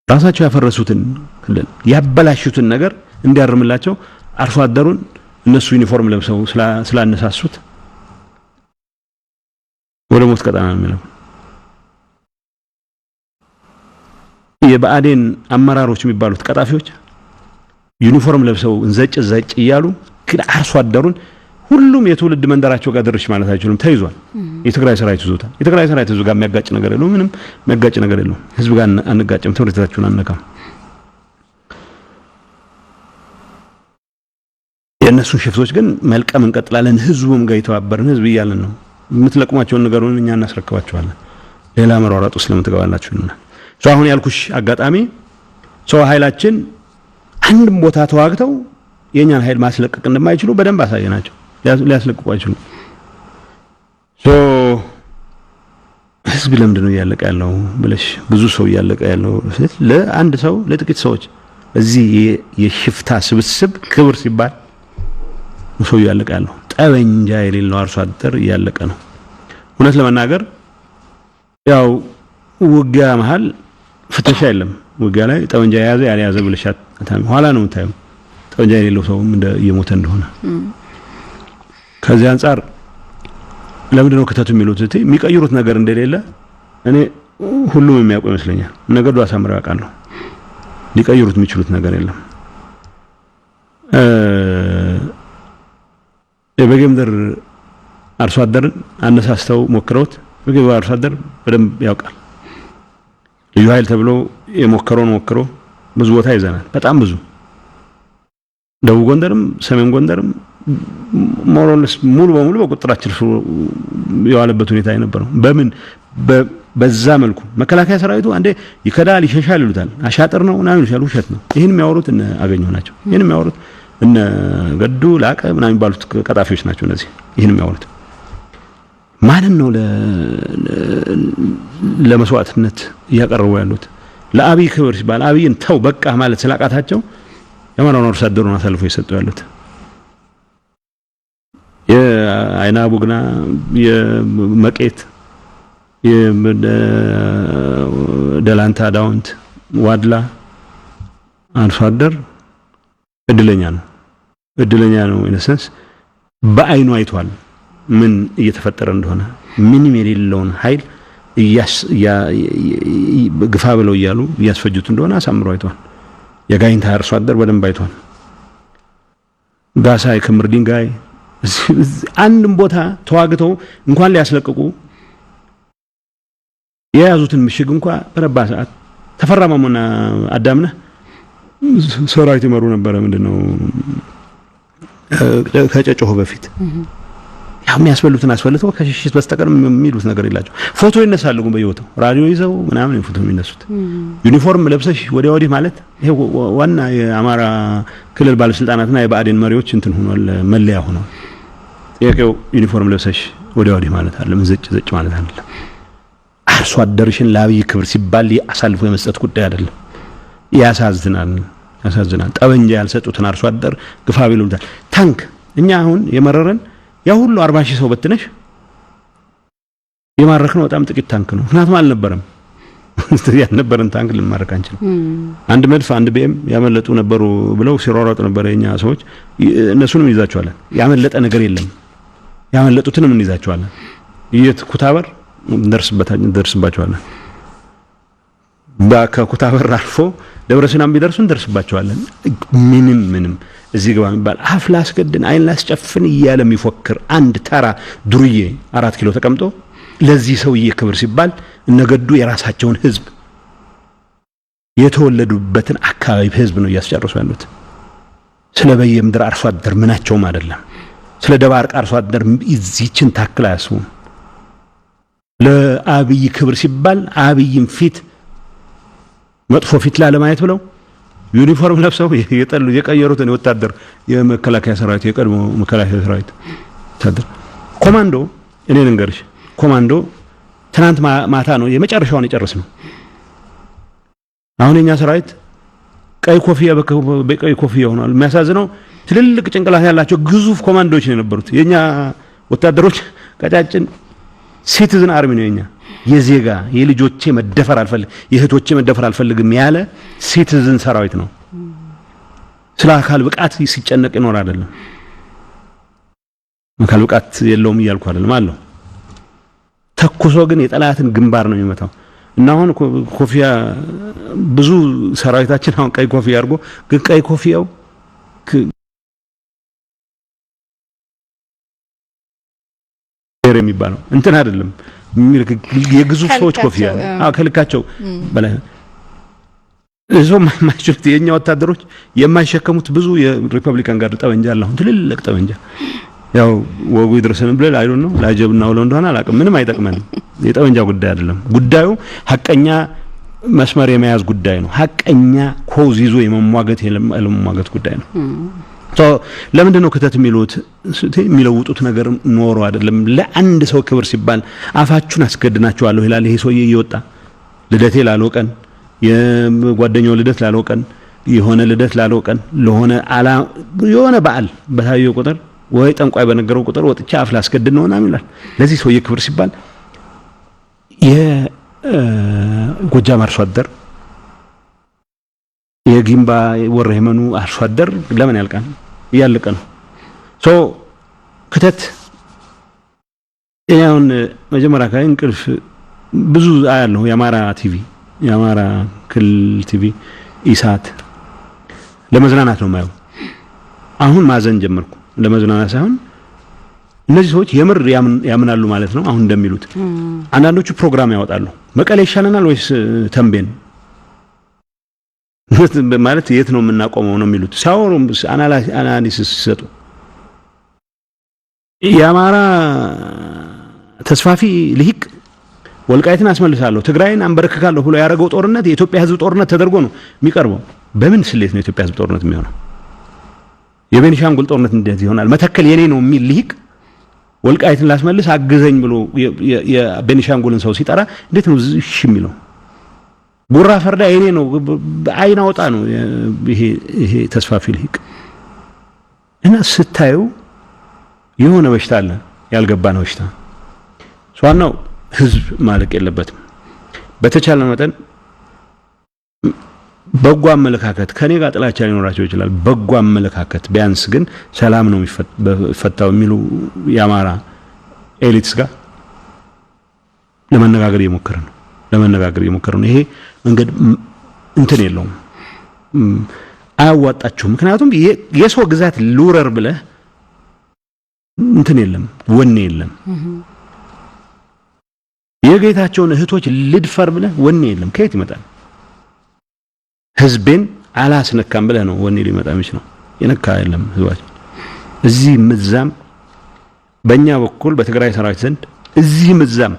ራሳቸው ያፈረሱትን ክልል ያበላሹትን ነገር እንዲያርምላቸው አርሶ አደሩን እነሱ ዩኒፎርም ለብሰው ስላነሳሱት ወደ ሞት ቀጠና ነው የሚለው። የብአዴን አመራሮች የሚባሉት ቀጣፊዎች ዩኒፎርም ለብሰው እንዘጭ ዘጭ እያሉ ግን አርሶ አደሩን ሁሉም የትውልድ መንደራቸው ጋር ድርሽ ማለት አይችሉም። ተይዟል። የትግራይ ሰራዊት ይዞታል። የትግራይ ሰራዊት ህዝብ ጋር የሚያጋጭ ነገር የለውም። ምንም የሚያጋጭ ነገር የለውም። ህዝብ ጋር አንጋጭም። ትምህርት ቤታችሁን አንነካም። የእነሱን ሽፍቶች ግን መልቀም እንቀጥላለን። ህዝቡም ጋር የተባበርን ህዝብ እያለን ነው። የምትለቅሟቸውን ነገሩን እኛ እናስረክባቸዋለን። ሌላ መሯሯጥ ውስጥ ለምን ትገባላችሁ? ይሉናል። አሁን ያልኩሽ አጋጣሚ ሰው ኃይላችን አንድም ቦታ ተዋግተው የእኛን ኃይል ማስለቀቅ እንደማይችሉ በደንብ አሳየናቸው። ሊያስለቅቁ አይችሉም። So ህዝብ ለምንድን ነው እያለቀ ያለው ብለሽ ብዙ ሰው እያለቀ ያለው ለአንድ ሰው ለጥቂት ሰዎች እዚህ የሽፍታ ስብስብ ክብር ሲባል ሰው እያለቀ ያለው ጠበንጃ የሌለው አርሶ አደር እያለቀ ነው። እውነት ለመናገር ያው ውጊያ መሀል ፍተሻ የለም። ውጊያ ላይ ጠመንጃ የያዘ ያልያዘ ብለሽ ኋላ ነው የምታየው ጠመንጃ የሌለው ሰውም እንደ እየሞተ እንደሆነ። ከዚህ አንጻር ለምንድን ነው ክተቱ የሚሉት? እቲ የሚቀይሩት ነገር እንደሌለ እኔ ሁሉም የሚያውቁ ይመስለኛል። ነገዱ አሳምረው ያውቃሉ። ሊቀይሩት የሚችሉት ነገር የለም። የበጌምድር አርሶ አደርን አነሳስተው ሞክረውት በጌምድር አርሶ አደር በደንብ ያውቃል። ልዩ ኃይል ተብሎ የሞከረውን ሞክሮ ብዙ ቦታ ይዘናል። በጣም ብዙ ደቡብ ጎንደርም ሰሜን ጎንደርም more or less ሙሉ በሙሉ በቁጥጥራችን ስር የዋለበት ሁኔታ የነበረው በምን በዛ መልኩ መከላከያ ሰራዊቱ አንዴ ይከዳል ይሸሻል ይሉታል። አሻጥር ነው ምናምን ይሉታል። ውሸት ነው። ይህን የሚያወሩት እነ አገኘሁ ናቸው። ይህን የሚያወሩት እነ ገዱ ላቀ ምናምን የሚባሉት ቀጣፊዎች ናቸው። እነዚህ ይህን የሚያወሩት ማንን ነው ለመስዋዕትነት እያቀረቡ ያሉት? ለአብይ ክብር ሲባል አብይን ተው በቃ ማለት ስላቃታቸው የአማራውን አርሶ አደሩን አሳልፎ የሰጡ ያሉት የአይና ቡግና፣ የመቄት፣ የደላንታ ዳውንት፣ ዋድላ አርሶ አደር እድለኛ ነው። እድለኛ ነው። In a sense በአይኑ አይቷል ምን እየተፈጠረ እንደሆነ። ምንም የሌለውን ኃይል ግፋ ብለው እያሉ እያስፈጁት እንደሆነ አሳምሮ አይቷል። የጋይንታ አርሶ አደር በደንብ አይቷል። ጋሳይ ክምር ድንጋይ አንድም ቦታ ተዋግተው እንኳን ሊያስለቅቁ የያዙትን ምሽግ እንኳ በረባ ሰዓት ተፈራ ማሞና አዳምነህ ሰራዊት ይመሩ ነበረ። ምንድነው ከጨጮሆ በፊት ያው የሚያስበሉትን አስበልተው ከሽሽት በስተቀር የሚሉት ነገር የላቸው። ፎቶ ይነሳሉ ግን በየቦታው ራዲዮ ይዘው ምናምን ፎቶ የሚነሱት ዩኒፎርም ለብሰሽ ወዲያ ወዲህ ማለት ይሄ ዋና የአማራ ክልል ባለስልጣናትና የብአዴን መሪዎች እንትን ሆኗል፣ መለያ ሆኗል። ጥያቄው ዩኒፎርም ለብሰሽ ወዲያ ወዲህ ማለት አይደለም፣ ዘጭ ዘጭ ማለት አይደለም። አርሶ አደርሽን ለአብይ ክብር ሲባል አሳልፎ የመስጠት ጉዳይ አይደለም። ያሳዝናል፣ ያሳዝናል። ጠበንጃ ያልሰጡትን አርሶ አደር ግፋ ቢሉታል። ታንክ እኛ አሁን የመረረን ያ ሁሉ 40,000 ሰው በትነሽ የማረክነው በጣም ጥቂት ታንክ ነው። ምክንያቱም አልነበረም ያልነበረን ታንክ ልንማረክ አንችልም። አንድ መድፍ አንድ ቢኤም ያመለጡ ነበሩ ብለው ሲሯሯጡ ነበር የኛ ሰዎች። እነሱንም እንይዛቸዋለን። ያመለጠ ነገር የለም። ያመለጡትንም እንይዛቸዋለን። የት ኩታበር እንደርስባቸዋለን። ከኩታበር አልፎ ደብረ ሲናም ቢደርሱ እንደርስባቸዋለን። ምንም ምንም እዚህ ግባ የሚባል አፍ ላስገድን አይን ላስጨፍን እያለ የሚፎክር አንድ ተራ ዱርዬ 4 ኪሎ ተቀምጦ ለዚህ ሰውዬ ክብር ሲባል እነገዱ የራሳቸውን ህዝብ የተወለዱበትን አካባቢ ህዝብ ነው እያስጨርሱ ያሉት። ስለ በየምድር አርሶ አደር ምናቸውም አይደለም። ስለ ደባርቅ አርሶ አደር ይህችን ታክል አያስቡም። ለአብይ ክብር ሲባል አብይን ፊት መጥፎ ፊት ላለማየት ብለው ዩኒፎርም ለብሰው የጠሉ የቀየሩትን የወታደር የመከላከያ ሰራዊት የቀድሞ መከላከያ ሰራዊት ወታደር ኮማንዶ፣ እኔ ልንገርሽ፣ ኮማንዶ ትናንት ማታ ነው የመጨረሻውን የጨረስ ነው። አሁን የኛ ሰራዊት ቀይ ኮፍያ በቀይ ኮፍያ ሆኗል። የሚያሳዝነው ትልልቅ ጭንቅላት ያላቸው ግዙፍ ኮማንዶዎች ነው የነበሩት። የኛ ወታደሮች ቀጫጭን citizen army ነው የኛ። የዜጋ የልጆቼ መደፈር አልፈልግ የእህቶቼ መደፈር አልፈልግም ያለ citizen ሰራዊት ነው። ስለ አካል ብቃት ሲጨነቅ ይኖር አይደለም። አካል ብቃት የለውም እያልኩ አይደለም፣ አለው። ተኩሶ ግን የጠላትን ግንባር ነው የሚመታው። እና አሁን ኮፊያ ብዙ ሰራዊታችን አሁን ቀይ ኮፊያ አድርጎ ግን ቀይ ኮፊያው የሚባለው እንትን አይደለም፣ የግዙፍ ሰዎች ኮፊያ ነው። አዎ፣ ከልካቸው በላይ እዞ የማይችሉት፣ የኛ ወታደሮች የማይሸከሙት ብዙ የ Republican Guard ጠመንጃ አለ። አሁን ትልልቅ ጠመንጃ ያው ወጉ ይድረሰን ብለን I don't know ለአጀብ እናውለው እንደሆነ አላውቅም። ምንም አይጠቅመንም። የጠመንጃ ጉዳይ አይደለም። ጉዳዩ ሀቀኛ መስመር የመያዝ ጉዳይ ነው። ሀቀኛ cause ይዞ የመሟገት ያለመሟገት ጉዳይ ነው። So ለምንድን ነው ክተት የሚሉት? የሚለውጡት ነገር ኖሮ አይደለም። ለአንድ ሰው ክብር ሲባል አፋችሁን አስገድናችኋለሁ ይላል ይሄ ሰውዬ እየወጣ። ልደቴ ላለው ቀን፣ የጓደኛው ልደት ላለው ቀን፣ የሆነ ልደት ላለው ቀን፣ ለሆነ አላ የሆነ በዓል በታየው ቁጥር ወይ ጠንቋይ በነገረው ቁጥር ወጥቼ አፍ ላስገድድ ነው ምናምን ይላል። ለዚህ ሰውዬ ክብር ሲባል የጎጃም አርሶ አደር፣ የጊምባ ወረ ሄመኑ አርሶ አደር ለምን ያልቃል? እያለቀ ነው። So ክተት እኔ አሁን መጀመሪያ አካባቢ እንቅልፍ ብዙ አያለሁ። የአማራ ቲቪ፣ የአማራ ክልል ቲቪ፣ ኢሳት ለመዝናናት ነው የማየው። አሁን ማዘን ጀመርኩ። ለመዝናናት ሳይሆን እነዚህ ሰዎች የምር ያምናሉ ማለት ነው። አሁን እንደሚሉት አንዳንዶቹ ፕሮግራም ያወጣሉ። መቀሌ ይሻለናል ወይስ ተንቤን፣ ማለት የት ነው የምናቆመው ነው የሚሉት ሲያወሩ፣ analysis ሲሰጡ። የአማራ ተስፋፊ ልሂቅ ወልቃይትን አስመልሳለሁ፣ ትግራይን አንበረክካለሁ ብሎ ያደረገው ጦርነት የኢትዮጵያ ሕዝብ ጦርነት ተደርጎ ነው የሚቀርበው። በምን ስሌት ነው የኢትዮጵያ ሕዝብ ጦርነት የሚሆነው? የቤኒሻንጉል ጦርነት እንዴት ይሆናል? መተከል የኔ ነው የሚል ልሂቅ ወልቃይትን ላስመልስ አግዘኝ ብሎ የቤኒሻንጉልን ሰው ሲጠራ እንዴት ነው እሺ የሚለው? ጉራ ፈርዳ የኔ ነው፣ አይን አውጣ ነው ይሄ ተስፋፊ ልሂቅ። እና ስታዩ የሆነ በሽታ አለ፣ ያልገባን በሽታ። ዋናው ህዝብ ማለቅ የለበትም። በተቻለ መጠን በጎ አመለካከት፣ ከኔ ጋር ጥላቻ ሊኖራቸው ይችላል። በጎ አመለካከት ቢያንስ ግን ሰላም ነው የሚፈታው የሚሉ የአማራ elites ጋር ለመነጋገር እየሞከረ ነው። ለመነጋገር እየሞከረ ነው። ይሄ መንገድ እንትን የለውም፣ አያዋጣችሁም። ምክንያቱም የሰው ግዛት ልውረር ብለህ እንትን የለም፣ ወኔ የለም። የጌታቸውን እህቶች ልድፈር ብለህ ወኔ የለም። ከየት ይመጣል? ህዝቤን አላስነካም ብለህ ነው ወኔ ሊመጣ የሚችለው። የነካ የለም ህዝባችን። እዚህ ምዛም በእኛ በኩል በትግራይ ሰራዊት ዘንድ እዚህ ምዛም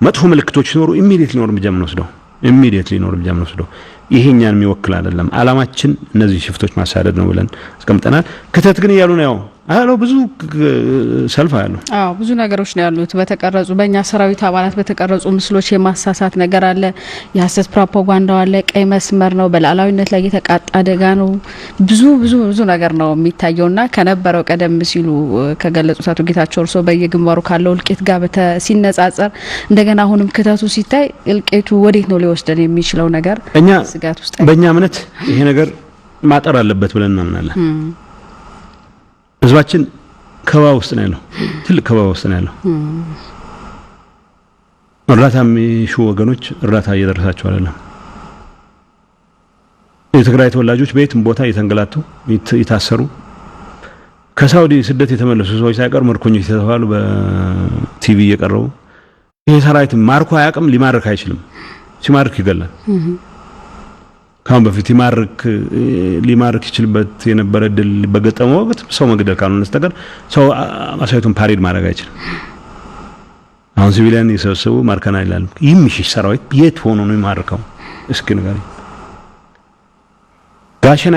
መጥፎ ምልክቶች ሲኖሩ immediately ነው እርምጃ የምንወስደው። Immediately ነው እርምጃ የምንወስደው። ይሄ እኛን የሚወክል አይደለም። አላማችን እነዚህ ሽፍቶች ማሳደድ ነው ብለን አስቀምጠናል። ክተት ግን እያሉ ነው ያው አለው፣ ብዙ ሰልፍ አያለሁ። አዎ፣ ብዙ ነገሮች ነው ያሉት። በተቀረጹ በእኛ ሰራዊት አባላት በተቀረጹ ምስሎች የማሳሳት ነገር አለ። የሀሰት ፕሮፓጋንዳው አለ። ቀይ መስመር ነው፣ በሉዓላዊነት ላይ የተቃጣ አደጋ ነው። ብዙ ብዙ ብዙ ነገር ነው የሚታየውና ከነበረው ቀደም ሲሉ ከገለጹት አቶ ጌታቸው እርሶ በየግንባሩ ካለው እልቂት ጋር ሲነጻጸር እንደገና አሁንም ክተቱ ሲታይ እልቂቱ ወዴት ነው ሊወስደን የሚችለው ነገር እኛ ስጋት ውስጥ በእኛ እምነት ይሄ ነገር ማጠር አለበት ብለን እናምናለን። ህዝባችን ከበባ ውስጥ ነው ያለው። ትልቅ ከበባ ውስጥ ነው ያለው። እርዳታ የሚሹ ወገኖች እርዳታ እየደረሳቸው አይደለም። የትግራይ ተወላጆች በየትም ቦታ እየተንገላቱ፣ የታሰሩ፣ ከሳውዲ ስደት የተመለሱ ሰዎች ሳይቀር ምርኮኞች የተባሉ በቲቪ እየቀረቡ፣ ይሄ ሰራዊት ማርኮ አያውቅም፣ ሊማርክ አይችልም። ሲማርክ ይገላል። ካሁን በፊት ሊማርክ ይችልበት የነበረ እድል በገጠመው ወቅት ሰው መግደል ካልሆነ በስተቀር ሰው አሳይቶን parade ማድረግ አይችልም። አሁን civilian የሰበሰቡ ማርከናል ይላሉ። የሚሸሽ ሰራዊት የት ሆኖ ነው የሚማርከው? እስኪ ንገረኝ። ጋሸና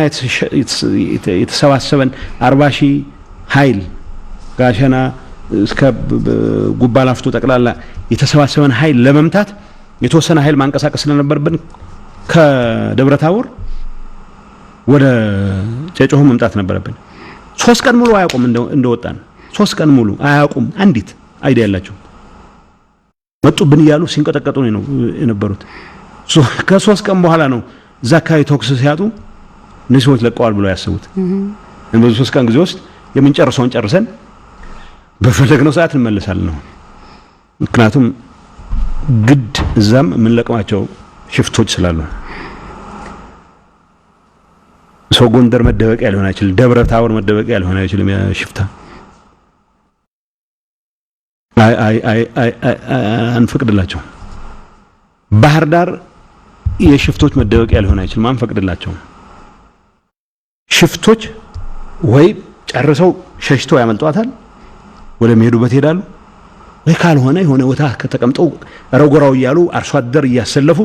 የተሰባሰበን 40,000 ኃይል፣ ጋሸና እስከ ጉባ ላፍቶ ጠቅላላ የተሰባሰበን ኃይል ለመምታት የተወሰነ ኃይል ማንቀሳቀስ ስለነበረብን ከደብረ ታቦር ወደ ጨጮሆ መምጣት ነበረብን። 3 ቀን ሙሉ አያውቁም እንደወጣን፣ 3 ቀን ሙሉ አያውቁም። አንዲት idea የላቸውም። መጡብን እያሉ ሲንቀጠቀጡ ነው የነበሩት። ከ3 ቀን በኋላ ነው እዛ አካባቢ ተኩስ ሲያጡ እነዚህ ሰዎች ለቀዋል ብለው ያሰቡት። በዚህ 3 ቀን ጊዜ ውስጥ የምንጨርሰውን ጨርሰን በፈለግነው ሰዓት እንመለሳለን ነው። ምክንያቱም ግድ እዛም የምንለቅማቸው ሽፍቶች ስላሉ ሰው ጎንደር መደበቂያ ሊሆን አይችልም። ደብረ ታቦር መደበቂያ ሊሆን አይችልም። ሽፍታ አይ አይ አይ አይ አንፈቅድላቸው። ባህር ዳር የሽፍቶች መደበቂያ ሊሆን አይችልም። አንፈቅድላቸውም። ሽፍቶች ወይ ጨርሰው ሸሽተው ያመልጧታል፣ ወደሚሄዱበት ይሄዳሉ፣ ወይ ካልሆነ የሆነ ቦታ ከተቀምጠው ረጎራው እያሉ አርሶ አደር እያሰለፉ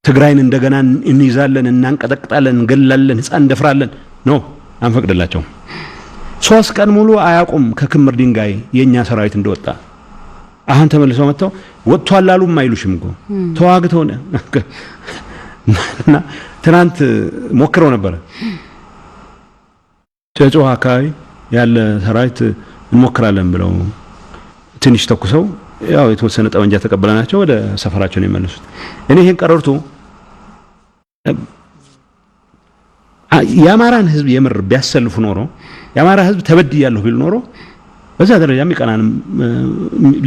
ትግራይን እንደገና እንይዛለን፣ እናንቀጠቅጣለን፣ እንገላለን፣ ህፃን እንደፍራለን። No፣ አንፈቅድላቸውም። 3 ቀን ሙሉ አያውቁም ከክምር ድንጋይ የእኛ ሰራዊት እንደወጣ። አሁን ተመልሰው መጥተው ወጥቷል አሉም አይሉሽም እኮ። ተዋግተው እና ትናንት ሞክረው ነበረ። ጨጮሃ አካባቢ ያለ ሰራዊት እንሞክራለን ብለው ትንሽ ተኩሰው ያው የተወሰነ ጠመንጃ ተቀብለናቸው ወደ ሰፈራቸው ነው የመለሱት። እኔ ይሄን ቀረርቶ የአማራን ህዝብ የምር ቢያሰልፉ ኖሮ፣ የአማራ ህዝብ ተበድያለሁ ቢል ኖሮ በዛ ደረጃም ይቀናል።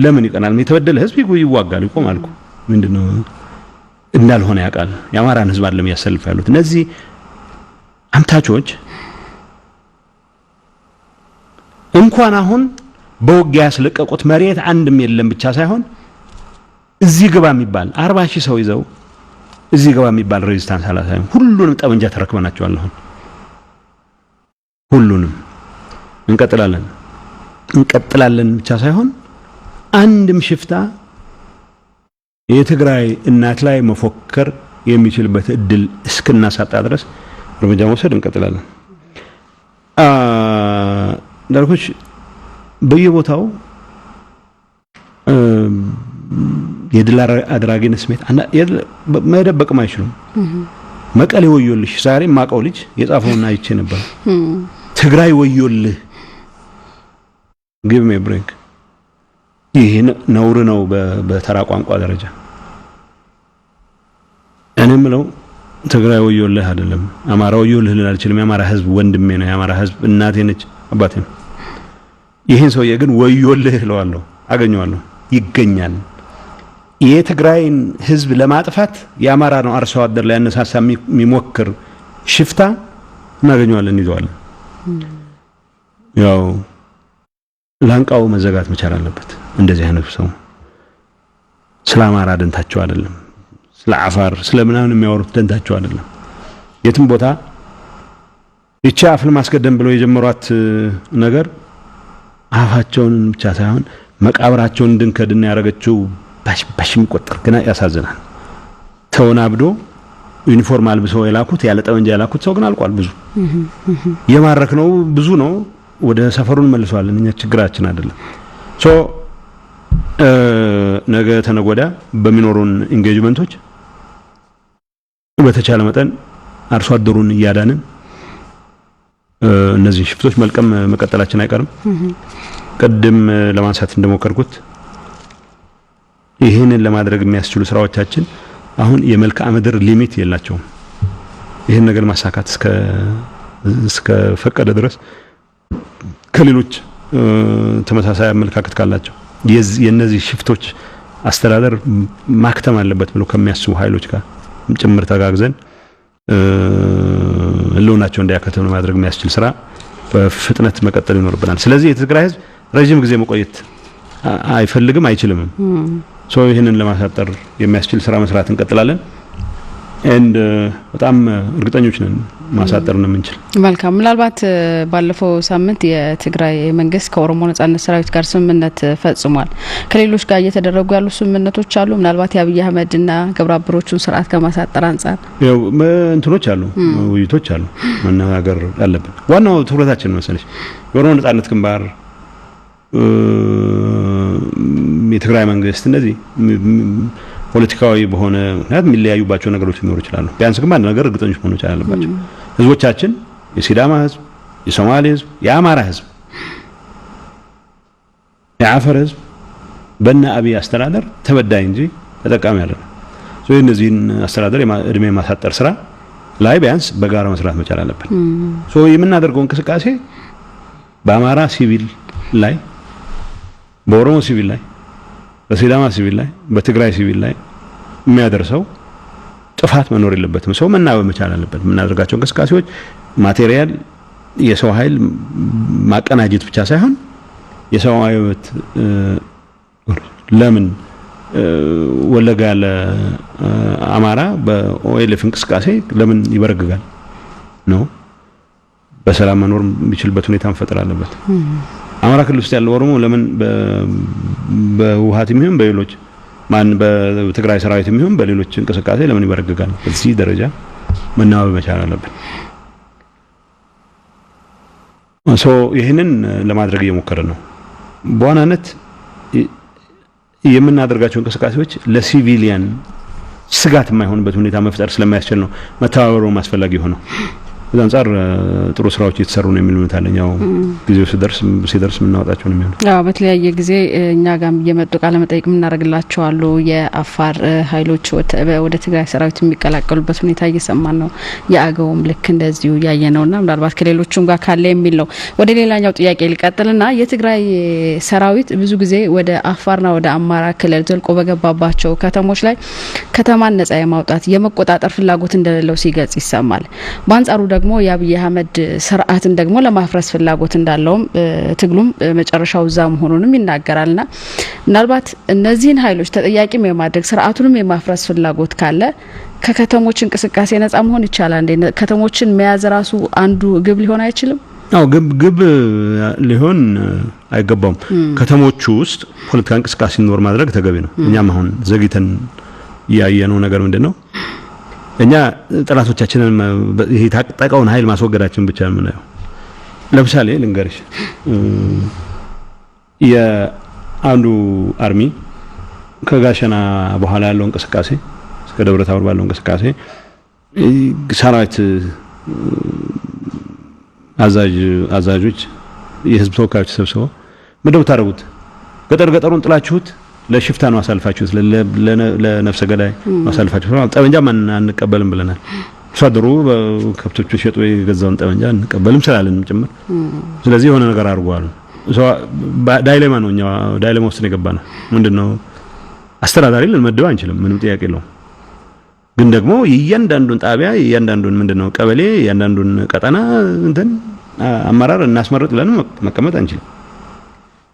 ለምን ይቀናል? የተበደለ ህዝብ ይዋጋል፣ ይቆማል እኮ። ምንድነው እንዳልሆነ ያውቃል። የአማራን ህዝብ አይደለም እያሰልፉ ያሉት እነዚህ አምታቾች። እንኳን አሁን በውጊያ ያስለቀቁት መሬት አንድም የለም ብቻ ሳይሆን እዚህ ግባ የሚባል 40,000 ሰው ይዘው እዚህ ግባ የሚባል resistance አላሳዩም። ሁሉንም ጠመንጃ ተረክበናቸዋል። አሁን ሁሉንም እንቀጥላለን እንቀጥላለን ብቻ ሳይሆን አንድም ሽፍታ የትግራይ እናት ላይ መፎከር የሚችልበት እድል እስክናሳጣ ድረስ እርምጃ መውሰድ እንቀጥላለን። እንዳልኩሽ በየቦታው የድል አድራጊነት ስሜት መደበቅም አይችሉም። መቀሌ ወዮልሽ፣ ዛሬ ማቀው ልጅ የጻፈውን አይቼ ነበር። ትግራይ ወዮልህ፣ give me a break። ይህ ነውር ነው በተራ ቋንቋ ደረጃ። እኔ የምለው ትግራይ ወዮልህ አይደለም፣ አማራ ወዮልህ ልል አልችልም። የአማራ ህዝብ ወንድሜ ነው። የአማራ ህዝብ እናቴ ነች፣ አባቴ ነው። ይህን ሰውዬ ግን ወዮልህ እለዋለሁ፣ አገኘዋለሁ፣ ይገኛል። የትግራይን ህዝብ ለማጥፋት የአማራ ነው አርሶ አደር ላይ ያነሳሳ የሚሞክር ሽፍታ እናገኘዋለን፣ እንይዘዋለን። ያው ላንቃው መዘጋት መቻል አለበት። እንደዚህ አይነቱ ሰው ስለ አማራ ደንታቸው አይደለም፣ ስለ አፋር ስለ ምናምን የሚያወሩት ደንታቸው አይደለም። የትም ቦታ ይቺ አፍን ማስገደም ብለው የጀመሯት ነገር አፋቸውን ብቻ ሳይሆን መቃብራቸውን እንድንከድና ያደረገችው በሽ የሚቆጠር ግና ያሳዝናል። ተወናብዶ ዩኒፎርም አልብሰው የላኩት፣ ያለ ጠመንጃ የላኩት ሰው ግን አልቋል። ብዙ የማረክ ነው፣ ብዙ ነው። ወደ ሰፈሩን መልሰዋለን። እኛ ችግራችን አይደለም። So ነገ ተነገ ወዲያ በሚኖሩን engagement ኦች በተቻለ መጠን አርሶ አደሩን እያዳንን እነዚህን ሽፍቶች መልቀም መቀጠላችን አይቀርም። ቅድም ለማንሳት እንደሞከርኩት ይህንን ለማድረግ የሚያስችሉ ስራዎቻችን አሁን የመልክዓ ምድር limit የላቸውም። ይህን ነገር ማሳካት እስከ ፈቀደ ድረስ ከሌሎች ተመሳሳይ አመለካከት ካላቸው፣ የነዚህ ሽፍቶች አስተዳደር ማክተም አለበት ብለው ከሚያስቡ ኃይሎች ጋር ጭምር ተጋግዘን ህልውናቸው እንዲያከትም ለማድረግ የሚያስችል ስራ በፍጥነት መቀጠል ይኖርብናል። ስለዚህ የትግራይ ህዝብ ረዥም ጊዜ መቆየት አይፈልግም፣ አይችልም። So ይህንን ለማሳጠር የሚያስችል ስራ መስራት እንቀጥላለን። And በጣም እርግጠኞች ነን ማሳጠር ነው የምንችል። መልካም። ምናልባት ባለፈው ሳምንት የትግራይ መንግስት ከኦሮሞ ነጻነት ሰራዊት ጋር ስምምነት ፈጽሟል። ከሌሎች ጋር እየተደረጉ ያሉ ስምምነቶች አሉ። ምናልባት የአብይ አህመድና ግብረ አበሮቹን ስርዓት ከማሳጠር አንጻር? ያው እንትኖች አሉ፣ ውይይቶች አሉ፣ መነጋገር አለብን። ዋናው ትኩረታችን መሰለሽ የኦሮሞ ነጻነት ግንባር፣ የትግራይ መንግስት እነዚህ ፖለቲካዊ በሆነ ምክንያት የሚለያዩባቸው ነገሮች ሊኖሩ ይችላሉ። ቢያንስ ግን አንድ ነገር እርግጠኞች መሆን መቻል አለባቸው። ህዝቦቻችን የሲዳማ ህዝብ፣ የሶማሌ ህዝብ፣ የአማራ ህዝብ፣ የአፋር ህዝብ በነ አብይ አስተዳደር ተበዳይ እንጂ ተጠቃሚ አይደለም። ስለዚህ እነዚህን አስተዳደር እድሜ የማሳጠር ስራ ላይ ቢያንስ በጋራ መስራት መቻል አለብን። So የምናደርገው እንቅስቃሴ በአማራ ሲቪል ላይ፣ በኦሮሞ ሲቪል ላይ፣ በሲዳማ ሲቪል ላይ፣ በትግራይ ሲቪል ላይ የሚያደርሰው ጥፋት መኖር የለበትም። ሰው መናበብ መቻል አለበት። የምናደርጋቸው እንቅስቃሴዎች material፣ የሰው ኃይል ማቀናጀት ብቻ ሳይሆን የሰብአዊ መብት፣ ለምን ወለጋ ያለ አማራ በ OLF እንቅስቃሴ ለምን ይበረግጋል ነው? በሰላም መኖር የሚችልበት ሁኔታ መፈጠር አለበት። አማራ ክልል ውስጥ ያለው ኦሮሞ ለምን በህወሓት የሚሆን በሌሎች ማን በትግራይ ሰራዊት የሚሆን በሌሎች እንቅስቃሴ ለምን ይበረግጋል? በዚህ ደረጃ መናበብ መቻል አለብን። So ይህንን ለማድረግ እየሞከረ ነው። በዋናነት የምናደርጋቸው እንቅስቃሴዎች ለ civilian ስጋት የማይሆንበት ሁኔታ መፍጠር ስለማያስችል ነው መተባበሩ አስፈላጊ የሆነው። በዛ አንጻር ጥሩ ስራዎች እየተሰሩ ነው የሚል እምነት አለኝ። ያው ጊዜው ሲደርስ የምናወጣቸው ነው የሚሆነው። አዎ፣ በተለያየ ጊዜ እኛ ጋም እየመጡ ቃለ መጠይቅ የምናደርግላቸው አሉ። የአፋር ኃይሎች ወደ ትግራይ ሰራዊት የሚቀላቀሉበት ሁኔታ እየሰማን ነው። የአገውም ልክ እንደዚሁ እያየ ነውና ምናልባት ከሌሎቹም ጋር ካለ የሚል ነው። ወደ ሌላኛው ጥያቄ ሊቀጥልና የትግራይ ሰራዊት ብዙ ጊዜ ወደ አፋርና ወደ አማራ ክልል ዘልቆ በገባባቸው ከተሞች ላይ ከተማን ነጻ የማውጣት፣ የመቆጣጠር ፍላጎት እንደሌለው ሲገልጽ ይሰማል። በአንጻሩ ደግሞ የአብይ አህመድ ስርዓትን ደግሞ ለማፍረስ ፍላጎት እንዳለውም፣ ትግሉም መጨረሻው እዛ መሆኑንም ይናገራልና ምናልባት እነዚህን ኃይሎች ተጠያቂም የማድረግ፣ ስርዓቱንም የማፍረስ ፍላጎት ካለ ከከተሞች እንቅስቃሴ ነጻ መሆን ይቻላል እንዴ? ከተሞችን መያዝ ራሱ አንዱ ግብ ሊሆን አይችልም? አዎ፣ ግብ ሊሆን አይገባውም። ከተሞቹ ውስጥ ፖለቲካ እንቅስቃሴ እንዲኖር ማድረግ ተገቢ ነው። እኛም አሁን ዘግይተን ያየነው ነገር ምንድን ነው? እኛ ጠላቶቻችንን፣ ይሄ የታጠቀውን ኃይል ማስወገዳችን ብቻ ነው የምናየው። ለምሳሌ ልንገርሽ፣ የአንዱ army ከጋሸና በኋላ ያለው እንቅስቃሴ፣ እስከ ደብረ ታቦር ባለው እንቅስቃሴ ሰራዊት አዛዦች፣ የህዝብ ተወካዮች ተሰብስበው ምንድነው የምታደርጉት? ገጠር ገጠሩን ጥላችሁት ለሽፍታ ነው አሳልፋችሁት፣ ለነፍሰ ገዳይ ነው አሳልፋችሁት። ጠመንጃ አንቀበልም ብለናል። አርሶ አደሩ ከብቶቹ ሸጦ የገዛውን ጠመንጃ አንቀበልም ስላለንም ጭምር። ስለዚህ የሆነ ነገር አድርጓል። Dilemma ነው፣ እኛ dilemma ውስጥ ነው የገባነው። ምንድነው፣ አስተዳዳሪ ልንመድብ አንችልም፣ ምንም ጥያቄ የለውም። ግን ደግሞ የእያንዳንዱን ጣቢያ፣ የእያንዳንዱን ምንድነው ቀበሌ፣ የእያንዳንዱን ቀጠና እንትን አመራር እናስመርጥ ብለን መቀመጥ አንችልም።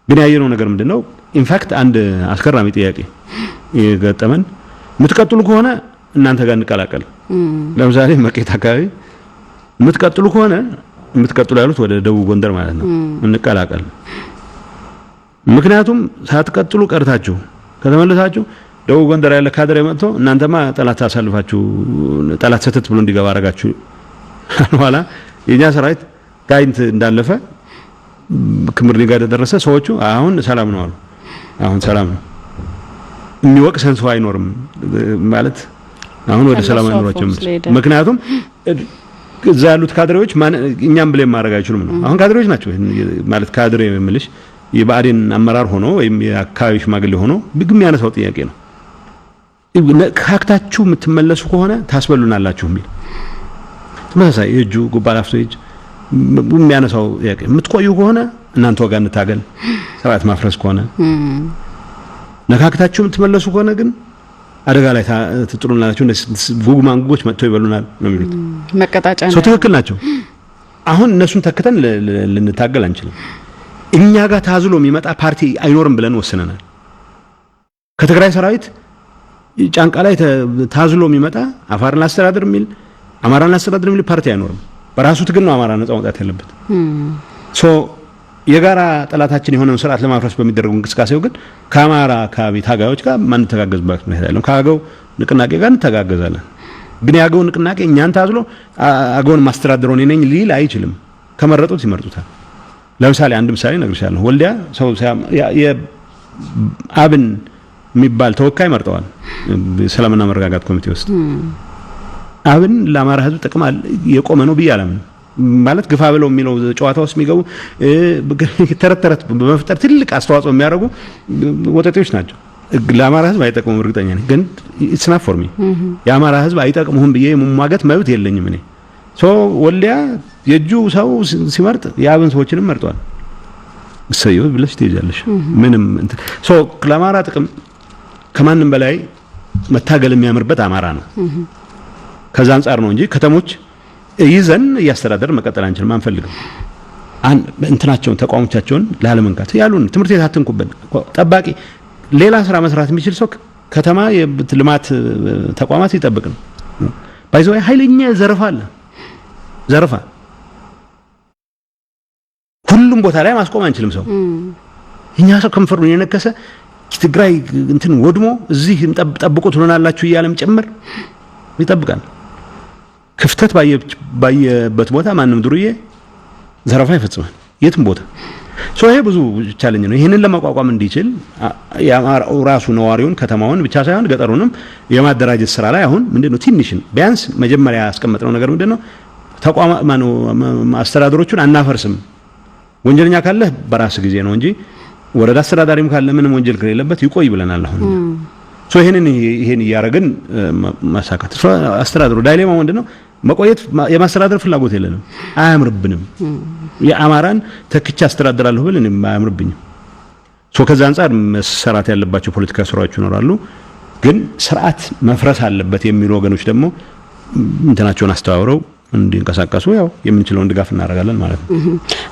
ግን ያየነው ነገር ምንድነው? In fact አንድ አስገራሚ ጥያቄ የገጠመን፣ የምትቀጥሉ ከሆነ እናንተ ጋር እንቀላቀል። ለምሳሌ መቄት አካባቢ የምትቀጥሉ ከሆነ፣ የምትቀጥሉ ያሉት ወደ ደቡብ ጎንደር ማለት ነው፣ እንቀላቀል። ምክንያቱም ሳትቀጥሉ ቀርታችሁ ከተመለሳችሁ ደቡብ ጎንደር ያለ ካድሬ መጥቶ እናንተማ ጠላት አሳልፋችሁ፣ ጠላት ሰተት ብሎ እንዲገባ አረጋችሁ። በኋላ የኛ ሰራዊት ጋይንት እንዳለፈ፣ ክምር ጋር ደረሰ። ሰዎቹ አሁን ሰላም ነው አሉ። አሁን ሰላም ነው፣ የሚወቅሰን ሰው አይኖርም ማለት አሁን ወደ ሰላም አይኖራቸውም። ምክንያቱም እዛ ያሉት ካድሬዎች እኛም blame ማድረግ አይችሉም ነው። አሁን ካድሬዎች ናቸው ማለት፣ ካድሬ የምልሽ የብአዴን አመራር ሆኖ ወይም የአካባቢ ሽማግሌ ሆኖ ብግ የሚያነሳው ጥያቄ ነው። ካክታችሁ የምትመለሱ ከሆነ ታስበሉናላችሁ የሚል፣ ተመሳሳይ የእጁ ጉባ ላፍቶ እጅ የሚያነሳው ጥያቄ፣ የምትቆዩ ከሆነ እናንተ ጋር እንታገል፣ ስርዓት ማፍረስ ከሆነ፣ ነካክታችሁ የምትመለሱ ከሆነ ግን አደጋ ላይ ትጥሉናላችሁ፣ ጉግ ማንጉጎች መጥተው ይበሉናል ነው የሚሉት። መቀጣጫ ነው። ትክክል ናቸው። አሁን እነሱን ተክተን ልንታገል አንችልም። እኛ ጋር ታዝሎ የሚመጣ ፓርቲ አይኖርም ብለን ወስነናል። ከትግራይ ሰራዊት ጫንቃ ላይ ታዝሎ የሚመጣ፣ አፋርን ላስተዳድር የሚል፣ አማራን ላስተዳድር የሚል ፓርቲ አይኖርም። በራሱ ትግል ነው አማራ ነጻ መውጣት ያለበት። So የጋራ ጠላታችን የሆነውን ስርዓት ለማፍረስ በሚደረጉ እንቅስቃሴው ግን ከአማራ አካባቢ ታጋዮች ጋር ማንተጋገዝበት ሁኔታ የለም። ከአገው ንቅናቄ ጋር እንተጋገዛለን። ግን የአገው ንቅናቄ እኛን ታዝሎ አገውን ማስተዳድረው እኔ ነኝ ሊል አይችልም። ከመረጡት ይመርጡታል። ለምሳሌ አንድ ምሳሌ እነግርሻለሁ። ወልዲያ ሰው የአብን የሚባል ተወካይ መርጠዋል። ሰላምና መረጋጋት ኮሚቴ ውስጥ። አብን ለአማራ ሕዝብ ጥቅም የቆመ ነው ብዬ አላምንም። ማለት ግፋ ብለው የሚለው ጨዋታ ውስጥ የሚገቡ፣ ተረት ተረት በመፍጠር ትልቅ አስተዋጽኦ የሚያደርጉ ወጠጤዎች ናቸው። ለአማራ ሕዝብ አይጠቅሙም፣ እርግጠኛ ነኝ። ግን it's not for me፣ የአማራ ሕዝብ አይጠቅሙህም ብዬ የመሟገት መብት የለኝም እኔ። So ወልዲያ የእጁ ሰው ሲመርጥ የአብን ሰዎችንም መርጧል። እሰየው ብለሽ ትሄጃለሽ። ምንም so ለአማራ ጥቅም ከማንም በላይ መታገል የሚያምርበት አማራ ነው። ከዛ አንጻር ነው እንጂ ከተሞች ይዘን እያስተዳደር መቀጠል አንችልም፣ አንፈልግም። እንትናቸውን ተቋሞቻቸውን ላለመንካት ያሉን ትምህርት ቤት አትንኩብን፣ ጠባቂ ሌላ ስራ መስራት የሚችል ሰው ከተማ ልማት ተቋማት ይጠብቅ ነው። By the way ኃይለኛ ዘረፋ አለ። ዘረፋ ሁሉም ቦታ ላይ ማስቆም አንችልም። ሰው እኛ ሰው ከንፈሩን የነከሰ ትግራይ እንትን ወድሞ እዚህ ጠብቁ ትሆናላችሁ እያለም ጭምር ይጠብቃል። ክፍተት ባየበት ቦታ ማንም ዱርዬ ዘረፋ ይፈጽማል የትም ቦታ። So ይሄ ብዙ challenge ነው። ይህንን ለመቋቋም እንዲችል ራሱ ነዋሪውን ከተማውን ብቻ ሳይሆን ገጠሩንም የማደራጀት ስራ ላይ አሁን ምንድነው ትንሽን ቢያንስ መጀመሪያ ያስቀመጥነው ነገር ምንድነው? ተቋማ ማነው አስተዳደሮቹን አናፈርስም። ወንጀለኛ ካለህ በራስ ጊዜ ነው እንጂ ወረዳ አስተዳዳሪም ካለ ምንም ወንጀል ከሌለበት ይቆይ ብለናል። አሁን so ይሄን እያደረግን ማሳካት አስተዳደሩ dilemma ምንድነው? መቆየት የማስተዳደር ፍላጎት የለንም፣ አያምርብንም። የአማራን ተክቼ አስተዳድራለሁ ብል እኔም አያምርብኝም። So ከዛ አንጻር መሰራት ያለባቸው ፖለቲካ ስራዎች ይኖራሉ። ግን ስርዓት መፍረስ አለበት የሚሉ ወገኖች ደግሞ እንትናቸውን አስተባብረው እንዲንቀሳቀሱ ያው የምንችለውን ድጋፍ እናደርጋለን ማለት ነው።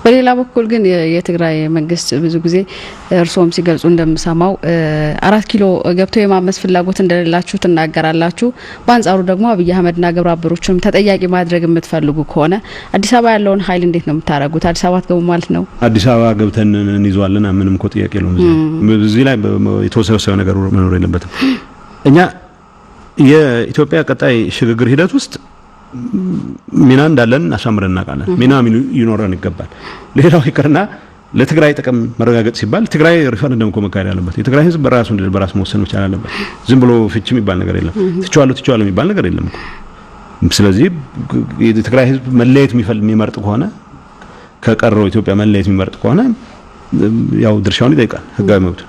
በሌላ በኩል ግን የትግራይ መንግስት ብዙ ጊዜ እርስዎም ሲገልጹ እንደምሰማው 4 ኪሎ ገብቶ የማመስ ፍላጎት እንደሌላችሁ ትናገራላችሁ። በአንጻሩ ደግሞ አብይ አህመድና ግብረ አበሮቹንም ተጠያቂ ማድረግ የምትፈልጉ ከሆነ አዲስ አበባ ያለውን ኃይል እንዴት ነው የምታደርጉት? አዲስ አበባ አትገቡ ማለት ነው? አዲስ አበባ ገብተን እንይዘዋለን። ምንም እኮ ጥያቄ የለውም። እዚህ ላይ የተወሳሰበ ነገር መኖር የለበትም። እኛ የኢትዮጵያ ቀጣይ ሽግግር ሂደት ውስጥ ሚና እንዳለን አሳምረን እናውቃለን። ሚና ይኖረን ይገባል። ሌላው ይቅርና ለትግራይ ጥቅም መረጋገጥ ሲባል ትግራይ ሪፈረንደም እኮ መካሄድ አለበት። የትግራይ ሕዝብ በራሱ እንዲል በራሱ መወሰን መቻል አለበት። ዝም ብሎ ፍቺ የሚባል ነገር የለም። ትቼዋለሁ ትቼዋለሁ የሚባል ነገር የለም እኮ። ስለዚህ የትግራይ ሕዝብ መለየት የሚመርጥ ከሆነ፣ ከቀረው ኢትዮጵያ መለየት የሚመርጥ ከሆነ ያው ድርሻውን ይጠይቃል፣ ህጋዊ መብቱ።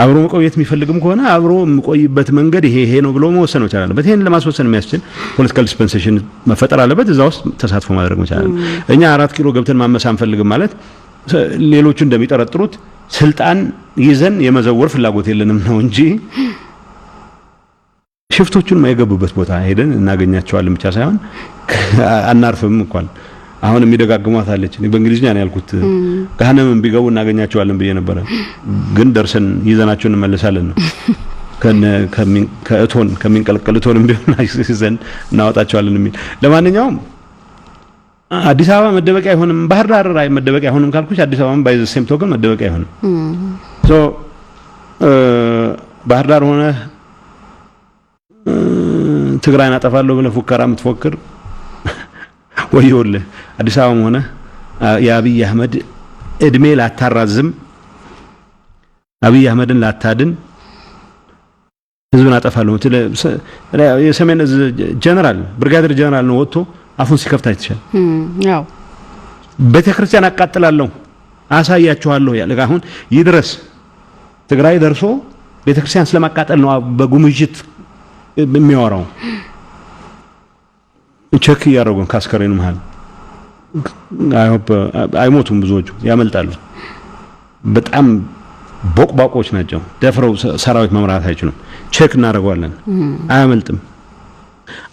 አብሮ መቆየት የሚፈልግም ከሆነ አብሮ የሚቆይበት መንገድ ይሄ ይሄ ነው ብሎ መወሰን መቻል አለበት። ይሄን ለማስወሰን የሚያስችል political dispensation መፈጠር አለበት። እዛ ውስጥ ተሳትፎ ማድረግ መቻል አለበት። እኛ 4 ኪሎ ገብተን ማመስ አንፈልግም ማለት ሌሎቹ እንደሚጠረጥሩት ስልጣን ይዘን የመዘወር ፍላጎት የለንም ነው እንጂ ሽፍቶቹን የገቡበት ቦታ ሄደን እናገኛቸዋለን ብቻ ሳይሆን አናርፍም እንኳን። አሁን የሚደጋግሟት አለች። በእንግሊዝኛ ነው ያልኩት። ገሃነምም ቢገቡ እናገኛቸዋለን ብዬ ነበረ፣ ግን ደርሰን ይዘናቸው እንመለሳለን ነው። ከእቶን ከሚንቀለቀል እቶንም ቢሆን ይዘን እናወጣቸዋለን የሚል። ለማንኛውም አዲስ አበባ መደበቂያ አይሆንም፣ ባህር ዳር ላይ መደበቂያ አይሆንም ካልኩሽ አዲስ አበባም by the same token መደበቂያ አይሆንም። So ባህር ዳር ሆነ ትግራይን አጠፋለሁ ብለህ ፉከራ የምትፎክር ወዮልህ። አዲስ አበባም ሆነ የአብይ አህመድ እድሜ ላታራዝም፣ አብይ አህመድን ላታድን፣ ህዝብን አጠፋለሁ። የሰሜን እዝ ጀነራል ብርጋዴር ጀነራል ነው፣ ወጥቶ አፉን ሲከፍት አይተሻል። ቤተ ክርስቲያን አቃጥላለሁ አሳያችኋለሁ ያለ አሁን ይድረስ ትግራይ ደርሶ ቤተ ክርስቲያን ስለማቃጠል ነው በጉምጅት የሚያወራው። Check እያደረጉን ካስከሬኑ መሀል I hope አይሞቱም፣ ብዙዎቹ ያመልጣሉ። በጣም ቦቅቧቆች ናቸው። ደፍረው ሰራዊት መምራት አይችሉም። Check እናደርገዋለን፣ አያመልጥም።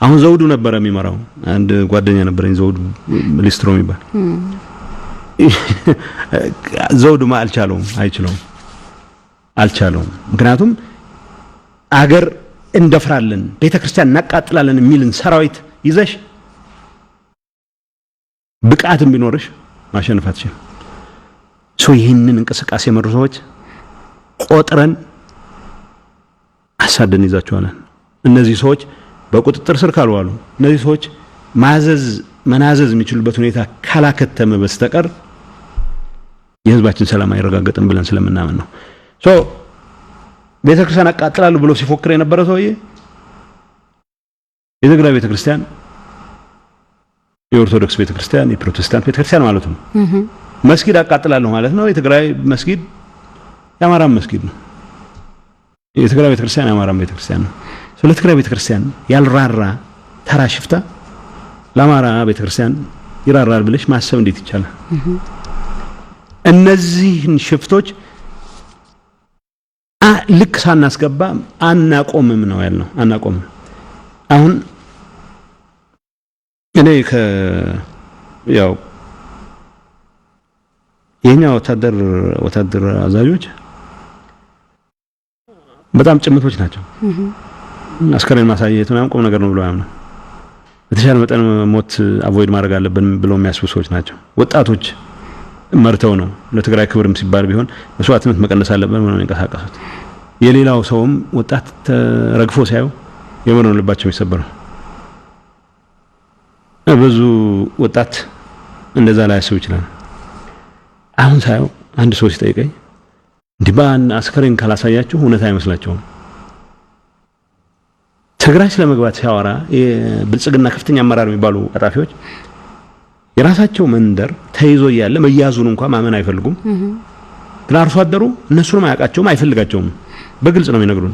አሁን ዘውዱ ነበረ የሚመራው። አንድ ጓደኛ ነበረኝ ዘውዱ ሊስትሮ የሚባል። ዘውዱማ አልቻለውም፣ አይችለውም፣ አልቻለውም። ምክንያቱም አገር እንደፍራለን፣ ቤተክርስቲያን እናቃጥላለን የሚልን ሰራዊት ይዘሽ ብቃትም ቢኖርሽ ማሸነፍ አትችልም። So ይህንን እንቅስቃሴ የመሩ ሰዎች ቆጥረን አሳደን ይዛቸዋለን። እነዚህ ሰዎች በቁጥጥር ስር ካልዋሉ፣ እነዚህ ሰዎች ማዘዝ መናዘዝ የሚችሉበት ሁኔታ ካላከተመ በስተቀር የህዝባችን ሰላም አይረጋገጥም ብለን ስለምናምን ነው። So ቤተክርስቲያን አቃጥላለሁ ብሎ ሲፎክር የነበረ ሰውዬ የትግራይ ቤተክርስቲያን፣ የኦርቶዶክስ ቤተክርስቲያን፣ የፕሮቴስታንት ቤተክርስቲያን ማለት ነው። መስጊድ አቃጥላለሁ ማለት ነው። የትግራይ መስጊድ የአማራም መስጊድ ነው። የትግራይ ቤተክርስቲያን የአማራም ቤተክርስቲያን ነው። ስለ ትግራይ ቤተክርስቲያን ያልራራ ተራ ሽፍታ ለአማራ ቤተክርስቲያን ይራራል ብለሽ ማሰብ እንዴት ይቻላል? እነዚህን ሽፍቶች ልክ ሳናስገባ አናቆምም ነው ያልነው። አናቆምም። አሁን እኔ ያው የኛ ወታደር አዛዦች በጣም ጭምቶች ናቸው። አስከሬን ማሳየት ምናምን ቁም ነገር ነው ብለው አያምኑም። በተሻለ መጠን ሞት avoid ማድረግ አለብን ብለው የሚያስቡ ሰዎች ናቸው። ወጣቶች መርተው ነው ለትግራይ ክብርም ሲባል ቢሆን መስዋዕትነት መቀነስ አለብን ብለው የሚንቀሳቀሱት። የሌላው ሰውም ወጣት ተረግፎ ሲያዩ የምር ነው ልባቸው የሚሰበረው። ብዙ ወጣት እንደዛ ላያስብ ይችላል። አሁን ሳየው አንድ ሰው ሲጠይቀኝ እንዲህ በአን አስከሬን ካላሳያችሁ እውነት አይመስላቸውም። ትግራይ ስለመግባት ሲያወራ የብልጽግና ከፍተኛ አመራር የሚባሉ ቀጣፊዎች የራሳቸው መንደር ተይዞ እያለ መያዙን እንኳን ማመን አይፈልጉም። ግን አርሶ አደሩ እነሱንም አያውቃቸውም፣ አይፈልጋቸውም። በግልጽ ነው የሚነግሩን።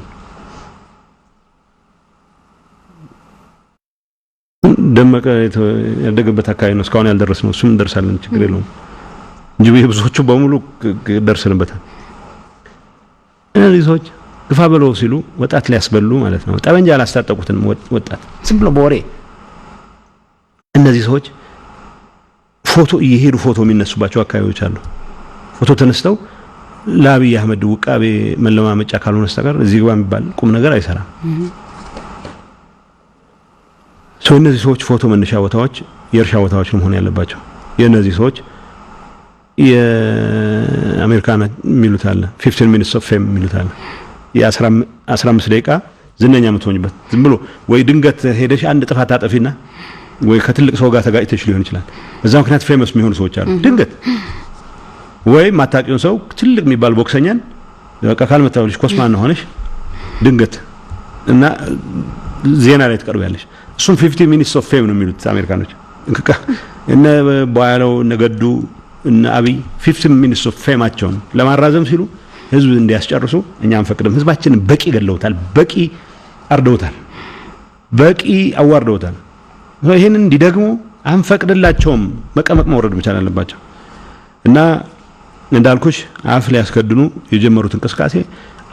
ደመቀ ያደገበት አካባቢ ነው እስካሁን ያልደረስነው። እሱም እንደርሳለን፣ ችግር የለውም እንጂ ብዙዎቹ በሙሉ ደርሰንበታል። እነዚህ ሰዎች ግፋ በለው ሲሉ ወጣት ሊያስበሉ ማለት ነው። ጠመንጃ አላስታጠቁትም ወጣት ዝም ብሎ በወሬ። እነዚህ ሰዎች ፎቶ እየሄዱ ፎቶ የሚነሱባቸው አካባቢዎች አሉ። ፎቶ ተነስተው ለአብይ አህመድ ውቃቤ መለማመጫ ካልሆነ በስተቀር እዚህ ግባ የሚባል ቁም ነገር አይሰራም። ሰው እነዚህ ሰዎች ፎቶ መነሻ ቦታዎች የእርሻ ቦታዎች ነው መሆን ያለባቸው። የእነዚህ ሰዎች የአሜሪካን የሚሉት አለ፣ 15 minutes of fame የሚሉት አለ። የ15 ደቂቃ ዝነኛ የምትሆኝበት ዝም ብሎ ወይ ድንገት ሄደሽ አንድ ጥፋት ታጠፊና ወይ ከትልቅ ሰው ጋር ተጋጭተሽ ሊሆን ይችላል። በዛ ምክንያት famous የሚሆኑ ሰዎች አሉ። ድንገት ወይ ማታውቂውን ሰው ትልቅ የሚባል ቦክሰኛን በቃ ካልመታሁልሽ ኮስማና ሆነሽ ድንገት እና ዜና ላይ ትቀርቢያለሽ። እሱም 15 minutes of fame ነው የሚሉት አሜሪካኖች። እነ ቧያለው፣ እነ ገዱ፣ እነ አብይ 15 minutes of fame ኣቸውን ለማራዘም ሲሉ ህዝብ እንዲያስጨርሱ እኛ አንፈቅድም። ህዝባችንን በቂ ገለውታል፣ በቂ አርደውታል፣ በቂ አዋርደውታል። ይህንን እንዲደግሙ አንፈቅድላቸውም። መቀመቅ መውረድ መቻል አለባቸው እና እንዳልኩሽ አፍ ሊያስከድኑ የጀመሩት እንቅስቃሴ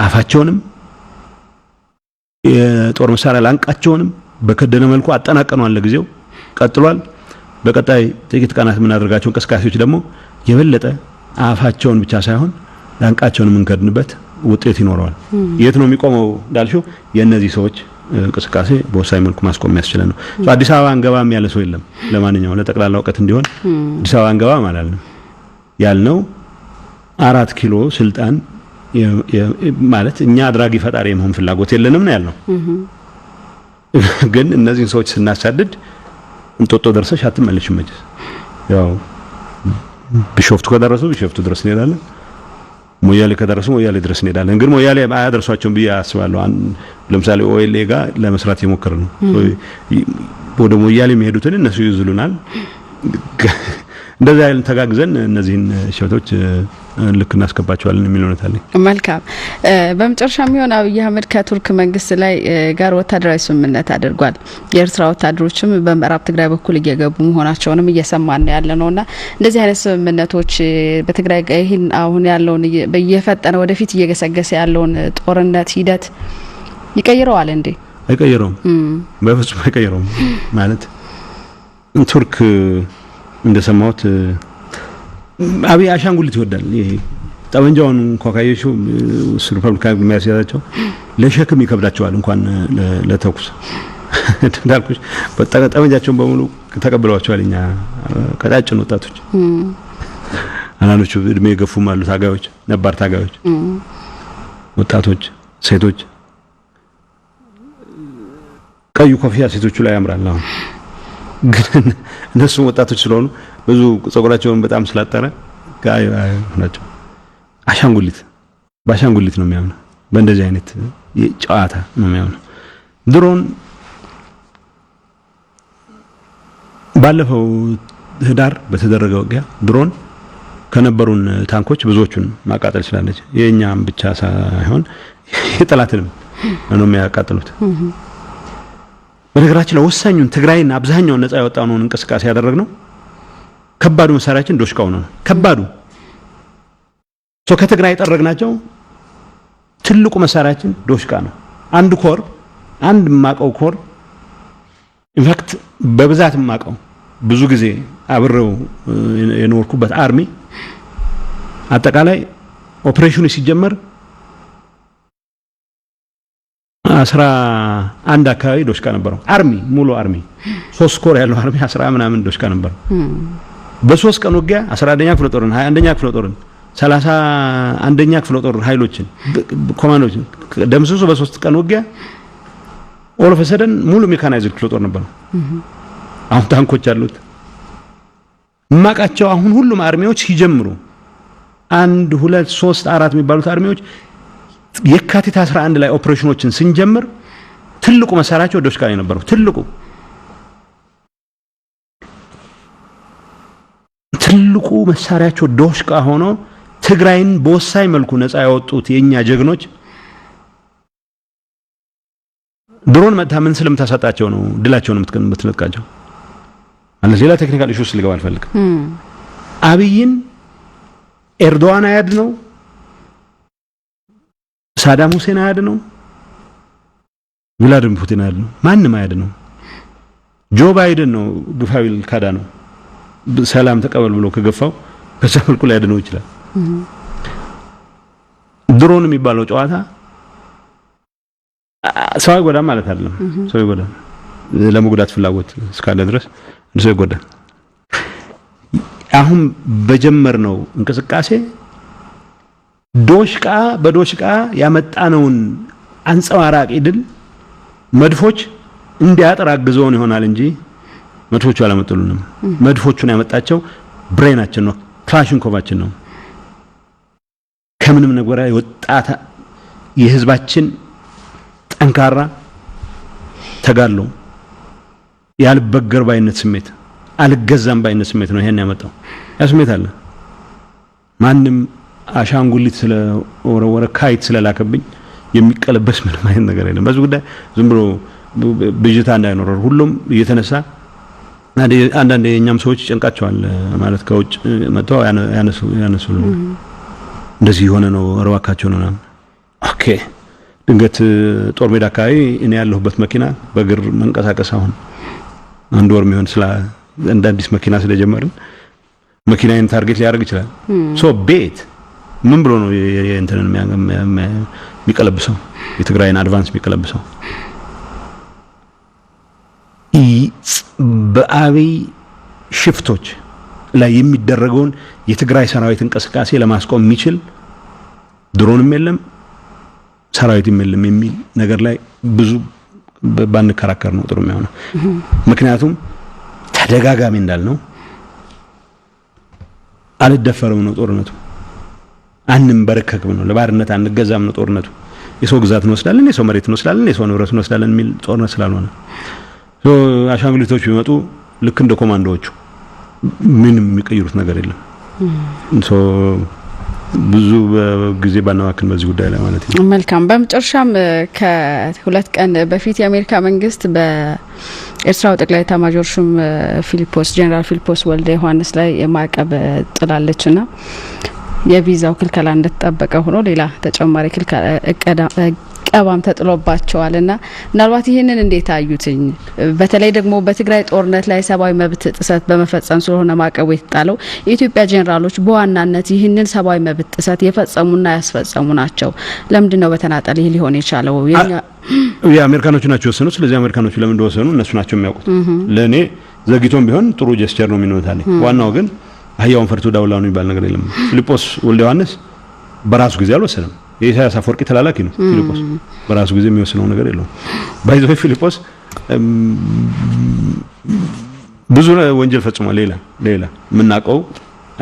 አፋቸውንም የጦር መሳሪያ ላንቃቸውንም በከደነ መልኩ አጠናቀኗል። ለጊዜው ቀጥሏል። በቀጣይ ጥቂት ቀናት የምናደርጋቸው እንቅስቃሴዎች ደግሞ የበለጠ አፋቸውን ብቻ ሳይሆን ላንቃቸውን የምንከድንበት ውጤት ይኖረዋል። የት ነው የሚቆመው እንዳልሽው የእነዚህ ሰዎች እንቅስቃሴ በወሳኝ መልኩ ማስቆም የሚያስችለን ነው። አዲስ አበባ አንገባም ያለ ሰው የለም። ለማንኛውም ለጠቅላላ እውቀት እንዲሆን አዲስ አበባ አንገባም አላልንም። ያልነው 4 ኪሎ ስልጣን ማለት እኛ አድራጊ ፈጣሪ የመሆን ፍላጎት የለንም ነው ያልነው። ግን እነዚህን ሰዎች ስናሳድድ እንጦጦ ደርሰሽ አትመለሽም። መቼስ ያው ቢሾፍቱ ከደረሱ ቢሾፍቱ ድረስ እንሄዳለን። ሞያሌ ከደረሱ ሞያሌ ድረስ እንሄዳለን። ግን ሞያሌ አያደርሷቸውም ብዬ አስባለሁ። ለምሳሌ OLA ጋር ለመስራት የሞከርን ነው። ወደ ሞያሌ የሚሄዱትን እነሱ ይይዙልናል። እንደዛ ያህል ተጋግዘን እነዚህን ሸቶች ልክ እናስገባቸዋለን የሚል እውነት አለኝ። መልካም። በመጨረሻ የሚሆን አብይ አህመድ ከቱርክ መንግስት ላይ ጋር ወታደራዊ ስምምነት አድርጓል። የኤርትራ ወታደሮችም በምዕራብ ትግራይ በኩል እየገቡ መሆናቸውንም እየሰማን ያለ ነውና እንደዚህ አይነት ስምምነቶች በትግራይ ይህን አሁን ያለውን እየፈጠነ ወደፊት እየገሰገሰ ያለውን ጦርነት ሂደት ይቀይረዋል እንዴ? አይቀይረውም፣ በፍጹም አይቀይረውም። ማለት ቱርክ እንደሰማሁት አብይ አሻንጉሊት ይወዳል። ይሄ ጠመንጃውን እንኳ ካየሽው ሪፐብሊካን የሚያስያዛቸው ለሸክም ይከብዳቸዋል እንኳን ለተኩስ። እንዳልኩሽ ጠመንጃቸውን በሙሉ ተቀብለዋቸዋል። እኛ ቀጫጭን ወጣቶች፣ አንዳንዶቹ እድሜ የገፉም አሉ፣ ታጋዮች፣ ነባር ታጋዮች፣ ወጣቶች፣ ሴቶች። ቀዩ ኮፍያ ሴቶቹ ላይ ያምራል። አሁን ግን እነሱም ወጣቶች ስለሆኑ ብዙ ጸጉራቸውን በጣም ስላጠረ ናቸው። አሻንጉሊት በአሻንጉሊት ነው የሚያምነው። በእንደዚህ አይነት ጨዋታ ነው የሚያምነው። ድሮን ባለፈው ህዳር በተደረገ ውጊያ ድሮን ከነበሩን ታንኮች ብዙዎቹን ማቃጠል ችላለች። የእኛም ብቻ ሳይሆን የጠላትንም ነው የሚያቃጥሉት። በነገራችን ላይ ወሳኙን ትግራይን አብዛኛውን ነፃ ያወጣነውን እንቅስቃሴ ያደረግነው ከባዱ መሳሪያችን ዶሽቃው ነው። ከባዱ so ከትግራይ የጠረግናቸው ትልቁ መሳሪያችን ዶሽቃ ነው። አንድ ኮር፣ አንድ የማቀው ኮር፣ in fact በብዛት የማቀው፣ ብዙ ጊዜ አብሬው የኖርኩበት army አጠቃላይ ኦፕሬሽኑ ሲጀመር 11 አካባቢ ዶሽቃ ነበረው። Army ሙሉ army፣ ሶስት ኮር ያለው army 10 ምናምን ዶሽቃ ነበረው። በ3 ቀን ውጊያ 11ኛ ክፍለ ጦርን፣ 21ኛ ክፍለ ጦርን፣ 31ኛ ክፍለ ጦር ኃይሎችን፣ ኮማንዶችን ደምስሶ በ3 ቀን ውጊያ all of a sudden ሙሉ mechanized ክፍለ ጦር ነበረው። አሁን ታንኮች አሉት። እማቃቸው አሁን ሁሉም army ዎች ሲጀምሩ አንድ፣ ሁለት፣ ሶስት፣ አራት የሚባሉት army ዎች የካቲት 11 ላይ ኦፕሬሽኖችን ስንጀምር ትልቁ መሳሪያቸው ዶሽቃ የነበረው፣ ትልቁ መሳሪያቸው ዶሽቃ ሆኖ ትግራይን በወሳኝ መልኩ ነፃ ያወጡት የኛ ጀግኖች ድሮን መጥታ ምን ስለምታሳጣቸው ነው ድላቸውን የምትነጥቃቸው? ማለት ሌላ technical issues ልገባ አልፈልግም። አብይን ኤርዶዋን አያድነው፣ ሳዳም ሁሴን አያድነው፣ ቭላዲሚር ፑቲን አያድነው፣ ማንም አያድነው። ጆ ባይደን ነው ግፋ ቢል ካዳነው፣ ሰላም ተቀበል ብሎ ከገፋው በዛ መልኩ ሊያድነው ይችላል። ድሮን የሚባለው ጨዋታ ሰው አይጎዳም ማለት አይደለም። ሰው ይጎዳል። ለመጉዳት ፍላጎት እስካለ ድረስ ሰው ይጎዳል። አሁን በጀመርነው እንቅስቃሴ ዶሽቃ በዶሽቃ ያመጣነውን አንጸባራቂ ድል መድፎች እንዲያጥር አግዘውን ይሆናል እንጂ መድፎቹ አላመጡልንም። መድፎቹን ያመጣቸው ብሬናችን ነው፣ ክላሽንኮቫችን ነው። ከምንም ነገር የወጣት የህዝባችን ጠንካራ ተጋድሎ፣ ያልበገር ባይነት ስሜት፣ አልገዛም ባይነት ስሜት ነው ይሄን ያመጣው። ያ ስሜት አለ። ማንም አሻንጉሊት ስለወረወረ፣ kite ስለላከብኝ የሚቀለበስ ምንም አይነት ነገር የለም። በዚህ ጉዳይ ዝም ብሎ ብዥታ እንዳይኖረው ሁሉም እየተነሳ አንዳንድ የእኛም ሰዎች ይጨንቃቸዋል። ማለት ከውጭ መጥተው ያነሱ እንደዚህ የሆነ ነው እባካቸው ነው ምናምን። Okay፣ ድንገት ጦር ሜዳ አካባቢ እኔ ያለሁበት መኪና በእግር መንቀሳቀስ አሁን አንድ ወር የሚሆን ስለ እንደ አዲስ መኪና ስለጀመርን መኪናዬን target ሊያደርግ ይችላል። So ቤት ምን ብሎ ነው እንትንን የሚቀለብሰው፣ የትግራይን advance የሚቀለብሰው? በአብይ ሽፍቶች ላይ የሚደረገውን የትግራይ ሰራዊት እንቅስቃሴ ለማስቆም የሚችል ድሮንም የለም፣ ሰራዊትም የለም የሚል ነገር ላይ ብዙ ባንከራከር ነው ጥሩ የሚሆነው። ምክንያቱም ተደጋጋሚ እንዳልነው አልደፈርም ነው ጦርነቱ፣ አንንበረከክም ነው፣ ለባርነት አንገዛም ነው ጦርነቱ። የሰው ግዛት እንወስዳለን፣ የሰው መሬት እንወስዳለን፣ የሰው ንብረት እንወስዳለን የሚል ጦርነት ስላልሆነ አሻንጉሊቶች ቢመጡ ልክ እንደ ኮማንዶዎቹ ምንም የሚቀይሩት ነገር የለም። ብዙ ጊዜ ባናባክን በዚህ ጉዳይ ላይ ማለት ነው። መልካም። በመጨረሻም ከ2 ቀን በፊት የአሜሪካ መንግስት በኤርትራው ጠቅላይ ኤታማዦር ሹም ፊሊፖስ፣ ጄኔራል ፊሊፖስ ወልደ ዮሐንስ ላይ ማዕቀብ ጥላለችና የቪዛው ክልከላ እንደተጠበቀ ሆኖ ሌላ ተጨማሪ ክልከላ እቀባም ተጥሎባቸዋል እና ምናልባት ይህንን እንዴት አዩትኝ? በተለይ ደግሞ በትግራይ ጦርነት ላይ ሰብአዊ መብት ጥሰት በመፈጸም ስለሆነ ማዕቀቡ የተጣለው የኢትዮጵያ ጄኔራሎች በዋናነት ይህንን ሰብአዊ መብት ጥሰት የፈጸሙና ያስፈጸሙ ናቸው። ለምንድን ነው በተናጠል ይህ ሊሆን የቻለው? የአሜሪካኖቹ ናቸው የወሰኑት። ስለዚህ አሜሪካኖቹ ለምን እንደወሰኑ እነሱ ናቸው የሚያውቁት። ለእኔ ዘግይቶም ቢሆን ጥሩ gesture ነው የሚሆኑት። ዋናው ግን አህያውን ፈርቶ ዳውላ ነው የሚባል ነገር የለም። ፊልጶስ ወልደ ዮሐንስ በራሱ ጊዜ አልወሰነም። የኢሳያስ አፈወርቂ ተላላኪ ነው ፊልጶስ። በራሱ ጊዜ የሚወስነው ነገር የለውም። By the way ፊልጶስ ብዙ ወንጀል ፈጽሟል። ሌላ ሌላ የምናውቀው፣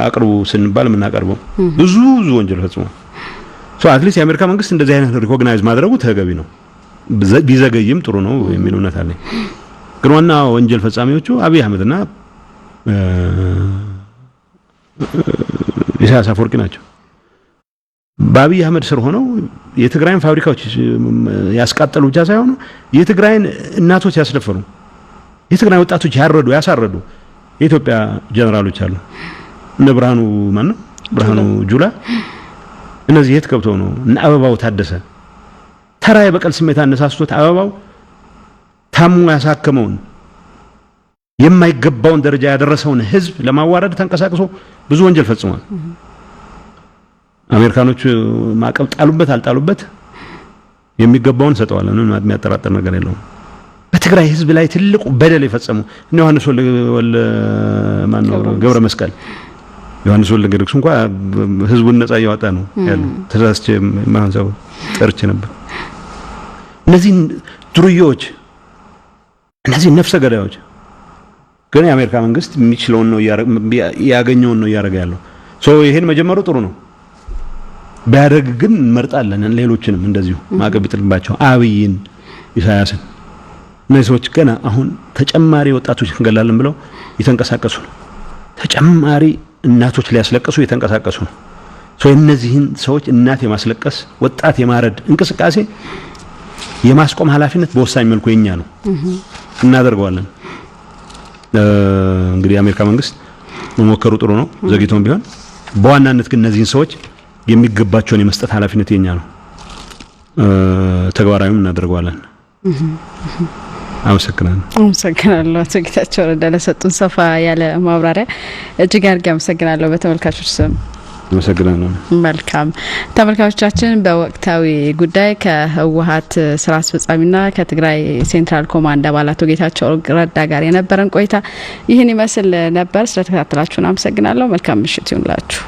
አቅርቡ ስንባል የምናቀርበው ብዙ ብዙ ወንጀል ፈጽሟል። So at least የአሜሪካ መንግስት እንደዚህ አይነት recognize ማድረጉ ተገቢ ነው። ቢዘገይም ጥሩ ነው የሚል እምነት አለኝ። ግን ዋና ወንጀል ፈጻሚዎቹ አብይ አህመድና ኢሳያስ አፈወርቂ ናቸው። በአብይ አህመድ ስር ሆነው የትግራይን ፋብሪካዎች ያስቃጠሉ ብቻ ሳይሆኑ የትግራይን እናቶች ያስደፈሩ፣ የትግራይ ወጣቶች ያረዱ፣ ያሳረዱ የኢትዮጵያ ጀነራሎች አሉ። እነ ብርሃኑ ማን ነው? ብርሃኑ ጁላ፣ እነዚህ የት ገብተው ነው? እነ አበባው ታደሰ ተራ የበቀል ስሜት አነሳስቶት አበባው ታሞ ያሳከመውን የማይገባውን ደረጃ ያደረሰውን ህዝብ ለማዋረድ ተንቀሳቅሶ ብዙ ወንጀል ፈጽሟል። አሜሪካኖቹ ማዕቀብ ጣሉበት አልጣሉበት የሚገባውን ሰጠዋል። ምንም የሚያጠራጥር ነገር የለውም። በትግራይ ህዝብ ላይ ትልቁ በደል የፈጸሙ እነ ዮሐንስ ወልደ ማነው ገብረ መስቀል፣ ዮሐንስ ወልደ ጊዮርጊስ እንኳ ህዝቡን ነጻ እያወጣ ነው ያለው። ተሳስቼ የማይሆን ሰው ጠርቼ ነበር። እነዚህ ዱርዬዎች፣ እነዚህ ነፍሰ ገዳዮች ግን የአሜሪካ መንግስት የሚችለውን ነው፣ ያገኘውን ነው እያደረገ ያለው። So ይሄን መጀመሩ ጥሩ ነው። ቢያደርግ ግን እንመርጣለን። ሌሎችንም እንደዚሁ ማዕቀብ ቢጥልባቸው አብይን፣ ኢሳያስን። እነዚህ ሰዎች ገና አሁን ተጨማሪ ወጣቶች እንገላለን ብለው እየተንቀሳቀሱ ነው። ተጨማሪ እናቶች ሊያስለቅሱ እየተንቀሳቀሱ ነው። So የእነዚህን ሰዎች እናት የማስለቀስ፣ ወጣት የማረድ እንቅስቃሴ የማስቆም ኃላፊነት በወሳኝ መልኩ የኛ ነው፣ እናደርገዋለን። እንግዲህ የአሜሪካ መንግስት መሞከሩ ጥሩ ነው፣ ዘግይቶም ቢሆን። በዋናነት ግን እነዚህን ሰዎች የሚገባቸውን የመስጠት ኃላፊነት የኛ ነው። ተግባራዊም እናደርገዋለን። አመሰግናለሁ። አመሰግናለሁ አቶ ጌታቸው ረዳ ለሰጡን ሰፋ ያለ ማብራሪያ እጅግ አድርጌ አመሰግናለሁ በተመልካቾች ስም። አመሰግናለሁ። መልካም፣ ተመልካቾቻችን፣ በወቅታዊ ጉዳይ ከህወሀት ስራ አስፈጻሚና ከትግራይ Central Command አባል አቶ ጌታቸው ረዳ ጋር የነበረን ቆይታ ይህን ይመስል ነበር። ስለተከታተላችሁን አመሰግናለሁ። መልካም ምሽት ይሁንላችሁ።